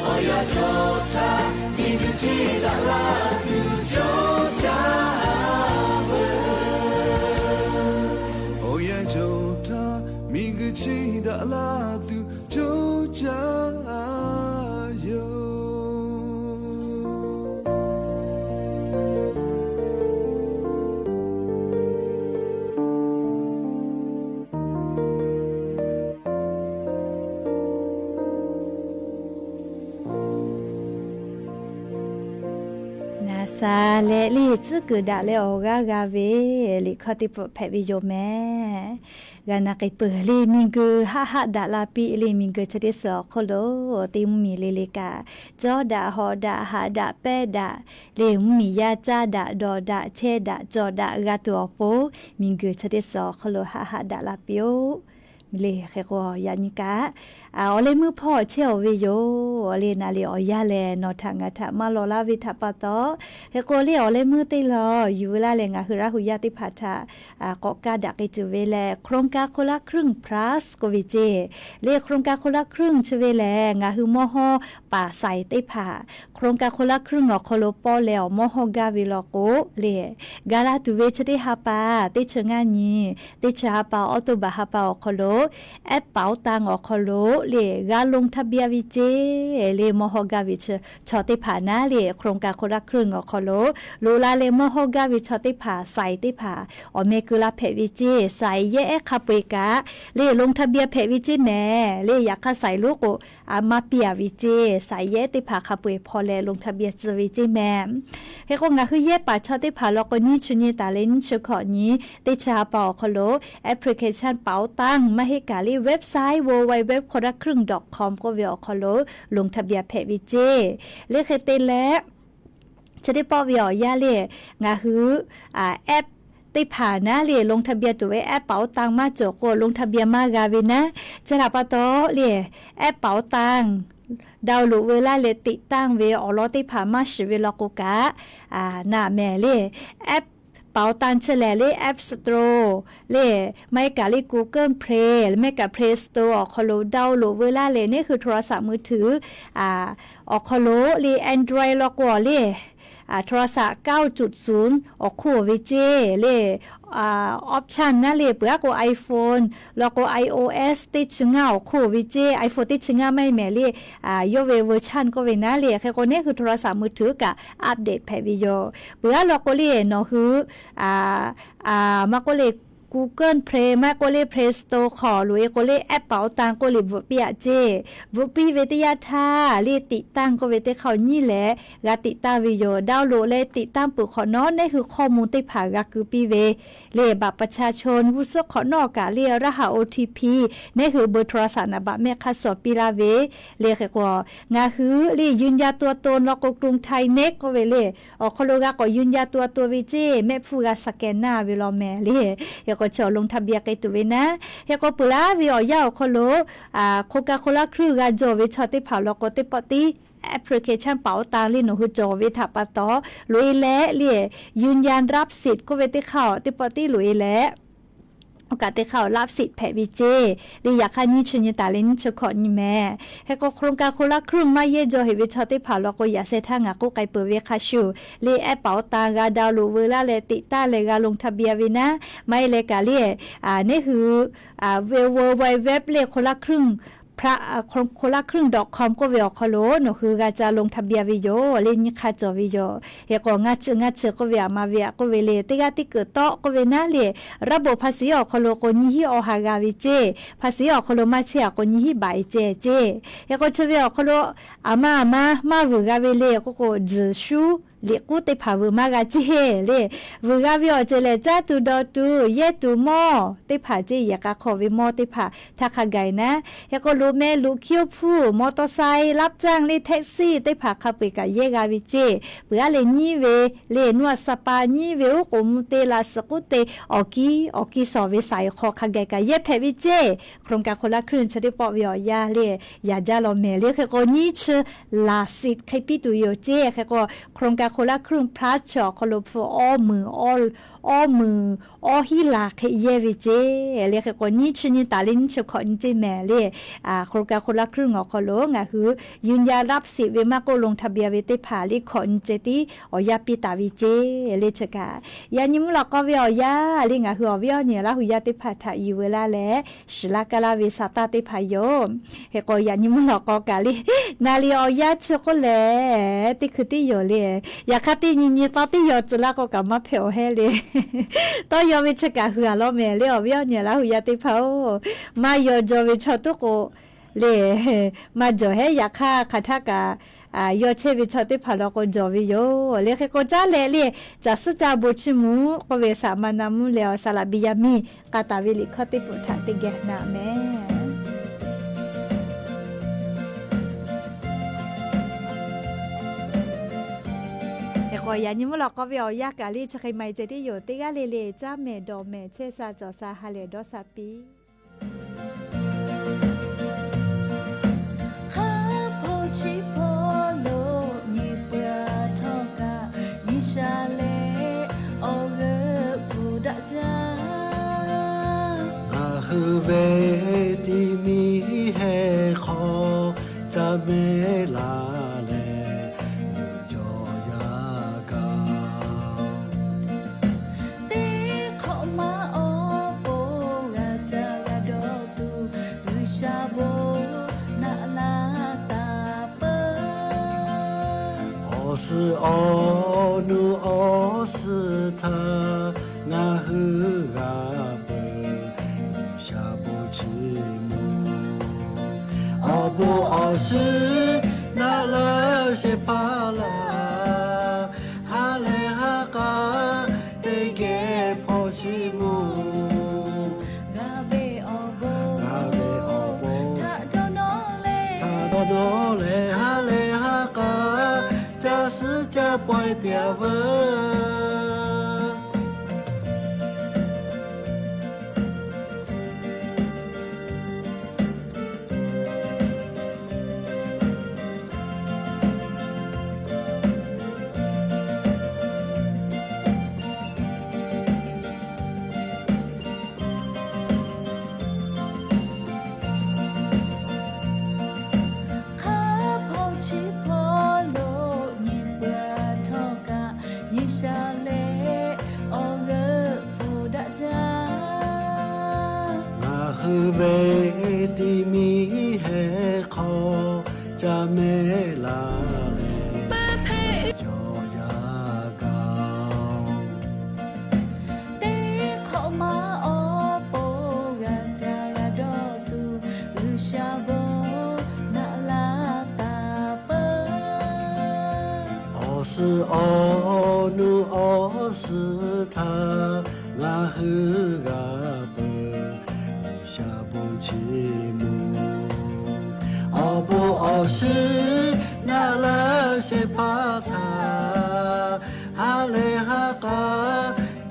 Awˬ yanˇ cawˬ htaˇ, miˬguiˬ chi daꞈ la tuˬ coˇ caˇ ve, awˬ yanˇ cawˬ htaˇ, miˬguiˬ chi daꞈ la tuˬ coˇ caˇ yoˬ. Naˍ saˍ leh le tcuhˉ kuiˬ daꞈ leh awˬ g'aˇ g'a ve liꞈ hkawˇ teˇ pawˆ hpehꞈ ve yoˬ mehˍ. G'a na k'ai peuˬ le, miˬguiˬ haˆ haˆ daꞈ la piˇ le, miˬguiˬ chi teˇ suhˍ awˬ hk'oˆ lo teˇ mvuhˇ miˬ le le kaꞈ, cawˇ daꞈ hawˍ daꞈ haꞈ daꞈ pehˇ daꞈ le, mvuhˇ miˬ yaˇ caˇ daꞈ dawˬ daꞈ chehˇ daꞈ cawˬ daꞈ g'a tuˬ awˬ pon, miˬguiˬ chi teˇ suhˍ awˬ hk'oˆ lo haˆ haˆ daꞈ la piˇ-oˆ. Le hk'e k'o yaꞈ nyi kaꞈ, awˬ leh meuˇ hpawˇ chehˇ-oˬ ve yoˬ. Awˬ leh naˍ le awˬ yanˇ lehˬ, nawˬ htaꞈ ngaˬ htaꞈ maˇ law laˇ ve htaꞈ pa taw, hk'e k'o le awˬ leh meuˇ teˇ lawˬ yuˬ ve laˇ leh ngaˬ hui Laˇ hu yaˇ teˇ hpaˍ htaꞈ k'awꞈ kaˇ daꞈ k'ai tuˬ ve leh, โครงการคนละครึ่ง plus k'oˆ ve ceˇ. Le โครงการคนละครึ่ง chi ve lehˬ, ngaˬ hui mawˇ hawˇ paˍ saiˍ teˇ hpaˍ โครงการคนละครึ่ง awˬ hk'aw lo pawˇ leh awˬ mawˇ hawˇ gaˇ ve law k'o le, ga laˇ tuˬ ve chi teˇ ha pa, teˇ chi ngaˇ nyi, teˇ chi ha pa, October ha pa awˬ hk'aw lo แอปเป๋าตัง awˬ hk'aw lo le g'a ลงทะเบียน ve ceˇ. Le mawˇ hawˇ gaˇ ve chaw teˇ hpaˍ naˉ le โครงการคนละครึ่ง awˬ hk'aw lo loꞈ la leh mawˇ hawˇ gaˇ ve chaw teˇ hpaˍ saiˍ teˇ hpaˍ awˬ meh keu la hpehꞈ ve ceˇ. Saiˍ yehˉ ehˉ hk'a peu-eˬ kaꞈ le ลงทะเบียน hpehꞈ ve ceˇ mehˍ. Le yaꞈ hk'aˇ saiˍ lonˉ k'o, a maˇ piˇ-a ve ceˇ. Saiˍ yehˉ teˇ hpaˍ hk'a peu-eˬ hpaw leh ลงทะเบียน tcuh ve ceˇ mehˍ. Hk'e k'o ngaˬ hui yehˇ paˍ chaw teˇ hpaˍ law k'o, nyiˇ chi nyi taˍ leh nyiˇ chi hkawꞈ nyi, teˇ chi ha pa awˬ hk'aw lo application เป๋าตัง maˇ heˆ kaꞈ le website โว ดับเบิลยู ดับเบิลยู ดับเบิลยู คอม k'oˆ ve awˬ hk'aw lo ลงทะเบียน hpehꞈ ve ceˇ. Le hk'e te leh, chi teˇ pawˆ ve awˬ yanˇ le, ngaˬ hui app teˇ hpaˍ naˉ le ลงทะเบียน tuˬ ve app เป๋าตัง maˇ cawˬ k'o ลงทะเบียน maˇ g'a ve naˉ. Chi htaꞈ pa taw le, app เป๋าตัง download ve laˇ leh ติดตั้ง ve awˬ lawn teˇ hpaˍ maˇ shiˍ ve law k'o kaꞈ, naˍ mehˍ le, app เป๋าตัง chi lehˬ le App Store le, maˇ heˆ kaꞈ le Google Play le, maˇ heˆ kaꞈ Play Store awˬ hk'aw lo download ve laˇ leh, neˉ hui โทรศัพท์มือถือ awˬ hk'aw lo le Android law k'o le โทรศัพท์ เก้าจุดศูนย์ awˬ hk'oˆ ve ceˇ le, option naˉ le peuˬ aˉ k'o iPhone law k'o iOS teˇ chi ngaˇ awˬ hk'oˆ ve ceˇ. iPhone teˇ chi ngaˇ maˇ heˆ mehˍ le, yawˇ ve version k'oˆ ve naˉ le. Hk'e k'o neˉ hui โทรศัพท์มือถือ kaꞈ update hpehꞈ ve yoˬ. Peuˬ aˉ law k'o le nawˬ hui maˇ k'oˆ le Google Play maˇ k'oˆ le Play Store hk'aw loꞈ-e k'o le app เป๋าตัง k'oˆ le bvuhꞈ piˇ-a ceˇ. Bvuhꞈ piˇ ve teˇ yanˇ htaˇ le ติดตั้ง k'oˆ ve teˇ hk'aˇ nyiˇ lehˬ g'a ติดตั้ง ve yoˬ. Download leh ติดตั้ง peuˬ hk'awꞈ nawˉ, neˉ hui ข้อมูล teˇ hpaˍ g'a keu piˇ ve le บัตรประชาชน g'uˇ suhˉ hk'awꞈ nawˉ kaꞈ le รหัส โอ ที พี neˉ hui เบอร์โทรศัพท์ naˍ baꞈ mehˆ hk'aˇ suh piˇ laˇ ve le. Hk'e k'o ngaˬ hui le ยืนยันตัวตน law k'o กรุงไทยเน็ต k'oˆ ve le, awˬ hk'aw lo g'a k'awꞈ ยืนยันตัวตน ve ceˇ. Mehˆ hpfuhˇ g'a scan naˇ ve law mehˍ le. Hk'e k'o chi awˬ ลงทะเบียน k'ai tuˬ ve naˉ. Hk'e k'o peuˬ laˇ ve awˬ yanˇ awˬ hk'aw lo โครงการคนละครึ่ง g'a jawˬ ve chaw teˇ hpaˍ law k'o teˇ pawˆ tiˉ application เป๋าตัง le nawˬ hui cawˬ ve htaꞈ pa taw loꞈ-e leh le ยืนยันรับสิทธิ์ k'oˆ ve teˇ hk'aˇ teˇ pawˆ tiˉ loꞈ-e leh kaꞈ teˇ hk'aˇ awˬ รับสิทธิ์ hpehꞈ ve ceˇ. Le yaꞈ hk'aˇ nyiˇ chi nyi taˍ leh nyiˇ chi hkawꞈ nyi mehˍ. Hk'e k'o โครงการคนละครึ่ง maˇ yehˇ jaw heꞈ ve chaw teˇ hpaˍ law k'o, yaꞈ sheh htaˇ ngaˬ k'oˆ k'ai peuˬ ve hk'a shuˍ, le แอปเป๋าตัง g'a download veu laˇ leh teꞈ taˇ leh g'a ลงทะเบียน ve naˉ, maˇ heˆ leh kaꞈ le, neˉ hui, ve เว็บไซต์ le คนละครึ่ง dot com k'oˆ ve awˬ hk'aw lo nawˬ hui g'a ca ลงทะเบียน ve yoˬ. Le nyi hk'a cawˬ ve yoˬ. Hk'e k'o ngaˇ chi ngaˇ chi k'oˆ ve aꞈ ma ve aꞈ k'oˆ ve le, teˇ g'aˇ teˇ keunˍ tawˆ k'oˆ ve naˉ le, ระบบภาษี awˬ hk'aw lo k'o nyiˇ hinˉ awˬ ha g'a ve ceˇ. ภาษี awˬ hk'aw lo maˇ chehˇ aꞈ k'o nyiˇ hinˉ บาท ceˇ ceˇ. Hk'e k'o chi ve awˬ hk'aw lo aˬ ma aˬ ma maˇ vuiˬ g'a ve le k'oˆ k'o, tzuhˬ shuˉ liꞈ k'uˉ teˇ hpaˍ vuiˬ maˇ g'a ceˇ le. Vuiˬ g'a ve awˬ ceuˬ lehˬ, caˇ tuˬ dawˬ tuˬ yehˇ tuˬ mawˇ teˇ hpaˍ ceˇ, yehˬ k'a hk'aw ve mawˇ teˇ hpaˍ htaˇ hk'a gaˬ e naˉ. Hk'e k'o loꞈ meh loꞈ hkiˇ oˇ hpuˇ, มอเตอร์ไซค์รับจ้าง le แท็กซี่ teˇ hpaˍ hk'a peu-eˬ kaꞈ yehˇ g'a ve ceˇ. Peuˬ aˉ leh nyiˇ ve le, nuˇ a sa pa nyiˇ ve oˉ k'oˍ mvuh te laꞈ suhˍ k'oˆ te awˬ kiˇ awˬ kiˇ sawˍ ve saˍ eˍ hk'aw hk'a gaˬ kaꞈ yehˇ hpehꞈ ve ceˇ. โครงการคนละครึ่ง chi teˇ pawˆ ve awˬ yanˇ le, yaꞈ jaˇ law mehˍ le. Hk'e k'o nyiˇ chi laꞈ siꞈ hk'e piˇ tuˬ yoˬ ceˇ. Hk'e k'o โครงการคนละครึ่ง plus chi awˬ hk'aw lo hpu awˇ meunˍ awˇ meunˍ awˇ hinˉ laˬ hk'e yehˇ ve ceˇ. Le hk'e k'o nyiˇ chi nyi taˍ leh nyiˇ chi hkawꞈ nyi ceˇ mehˍ le. โครงการคนละครึ่ง awˬ hk'aw lo ngaˬ hui ยืนยันรับสิทธิ์ ve maˇ k'oˆ ลงทะเบียน ve teˇ hpaˍ le hkawꞈ nyi ceh tiˉ awˬ yanˇ piˇ taˍ ve ceˇ. Le chi kaꞈ yaꞈ nyi mvuhˇ lawꞈ k'aw ve awˬ yanˇ le, ngaˬ hui awˬ viˉ awˬ nyi Laˇ hu yaˇ teˇ hpaˍ htaꞈ yuˬ veu laˇ leh, shiˍ laˇ kaˇ laˇ ve saˍ taˇ teˇ hpaˍ yoˬ. Hk'e k'o yaꞈ nyi mvuhˇ lawꞈ k'aw kaꞈ le, naˍ liˍ awˬ yanˇ chi k'oˆ lehˬ, teˇ hkui tiˉ yoˬ le. Yaꞈ hk'aˇ teˇ nyi nyi tawˇ teˇ yaw tcuh laˇ k'o kaꞈ maˇ hpehꞈ awˬ hehˉ le. Tawˇ yaw ve chi kaꞈ hui aˬ law mehˍ le, awˬ viˉ awˬ nyi Laˇ hu yaˇ teˇ hpaˍ-oˬ. Maˇ yaw jaw ve chaw tuˉ k'o le, maˇ jawˬ hehˉ. Yaꞈ hk'aˇ hk'aˬ htaˇ kaꞈ yaw chehˇ ve chaw teˇ hpaˍ law k'o jawˬ ve yoˬ. Le hk'e k'o caˉ leh le, caˬ suhˉ caˇ bon chiˇ mvuh k'oˆ ve saˍ ma na mvuhˇ leh awˬ saˍ laꞈ biˇ yaˇ miˇ k'a taˍ ve liꞈ hkawˇ teˇ pfuhˍ htaꞈ teˇ geh naꞈ mehˍ. Hk'e k'o yaꞈ nyi mvuhˇ lawꞈ k'aw ve awˬ yanˇ kaꞈ le chi hk'e ma e ceh tiˉ yoˬ. Teˇ g'aˇ le le caˇ mehˍ dawˬ mehˍ chehˇ sha cawˬ sha ha lehˬ dawˇ sha piˇ. Hk'a hpaw chi hpaw lo nyi peuˬ htawˇ kaꞈ, nyi sha leh awˬ g'euˆ hpu daꞈ jaˇ. Ngaˬ hui ve ti miˇ heh hk'aw caˇ mehˍ laˇ leh, cawˬ yaˇ kaꞈ teˇ hk'awꞈ ma awˬ pon g'a caˇ g'a dawˇ tuˬ, G'uiˬsha bon naꞈ laˇ taˍ peuˬ. Awˬ suhˍ awˬ nu awˬ suhˍ htaꞈ ngaˬ hui g'a peuˬ, G'uiˬsha bon chi mvuh. Awˬ bon awˬ shiˍ naꞈ laˇ shehˍ hpaˇ laˇ, ha lehˬ ha k'a teˇ geh hpaw chi mvuh. G'a ve awˬ bon, g'a ve awˬ bon htaꞈ dawˇ nawˇ leh, htaꞈ dawˇ nawˇ leh ha lehˬ ha k'a caˇ suhˉ caˇ pawehˇ te-a veuˬ. Hk'a hpaw chi hpaw lo nyi peuˬ htawˇ kaꞈ, nyi sha leh awˬ g'euˆ hpu daꞈ jaˇ. Ngaˬ hui ve ti miˇ heh hk'aw caˇ mehˍ laˇ leh, cawˬ yaˇ kaꞈ teˇ hk'awꞈ ma awˬ pon g'a caˇ g'a dawˇ tuˬ, G'uiˬsha bon naꞈ laˇ taˍ peuˬ. Awˬ suhˍ awˬ nu awˬ suhˍ htaꞈ ngaˬ hui g'a peuˬ, G'uiˬsha bon chi mvuh. Awˬ bon awˬ shiˍ naꞈ laˇ shehˍ hpaˇ htaꞈ ha lehˬ ha k'a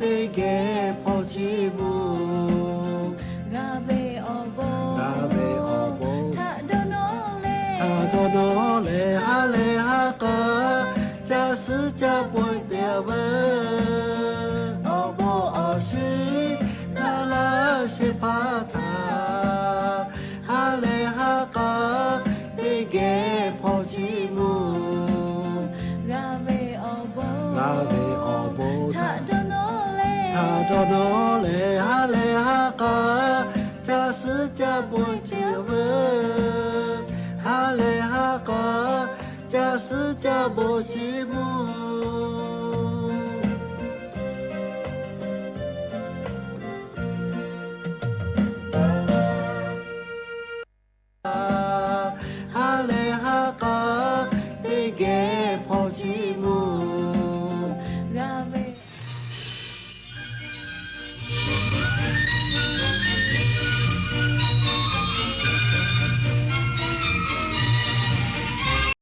teˇ geh hpaw chi mvuh. G'a ve awˬ bon, g'a ve awˬ bon htaꞈ dawˇ nawˇ leh, htaꞈ dawˇ nawˇ leh ha lehˬ ha k'a caˇ suhˉ caˇ pawehˇ te-a veuˬ. Awˬ bon awˬ shiˍ naꞈ laˇ ca suhˉ ca bawˬ chi mvuhˇ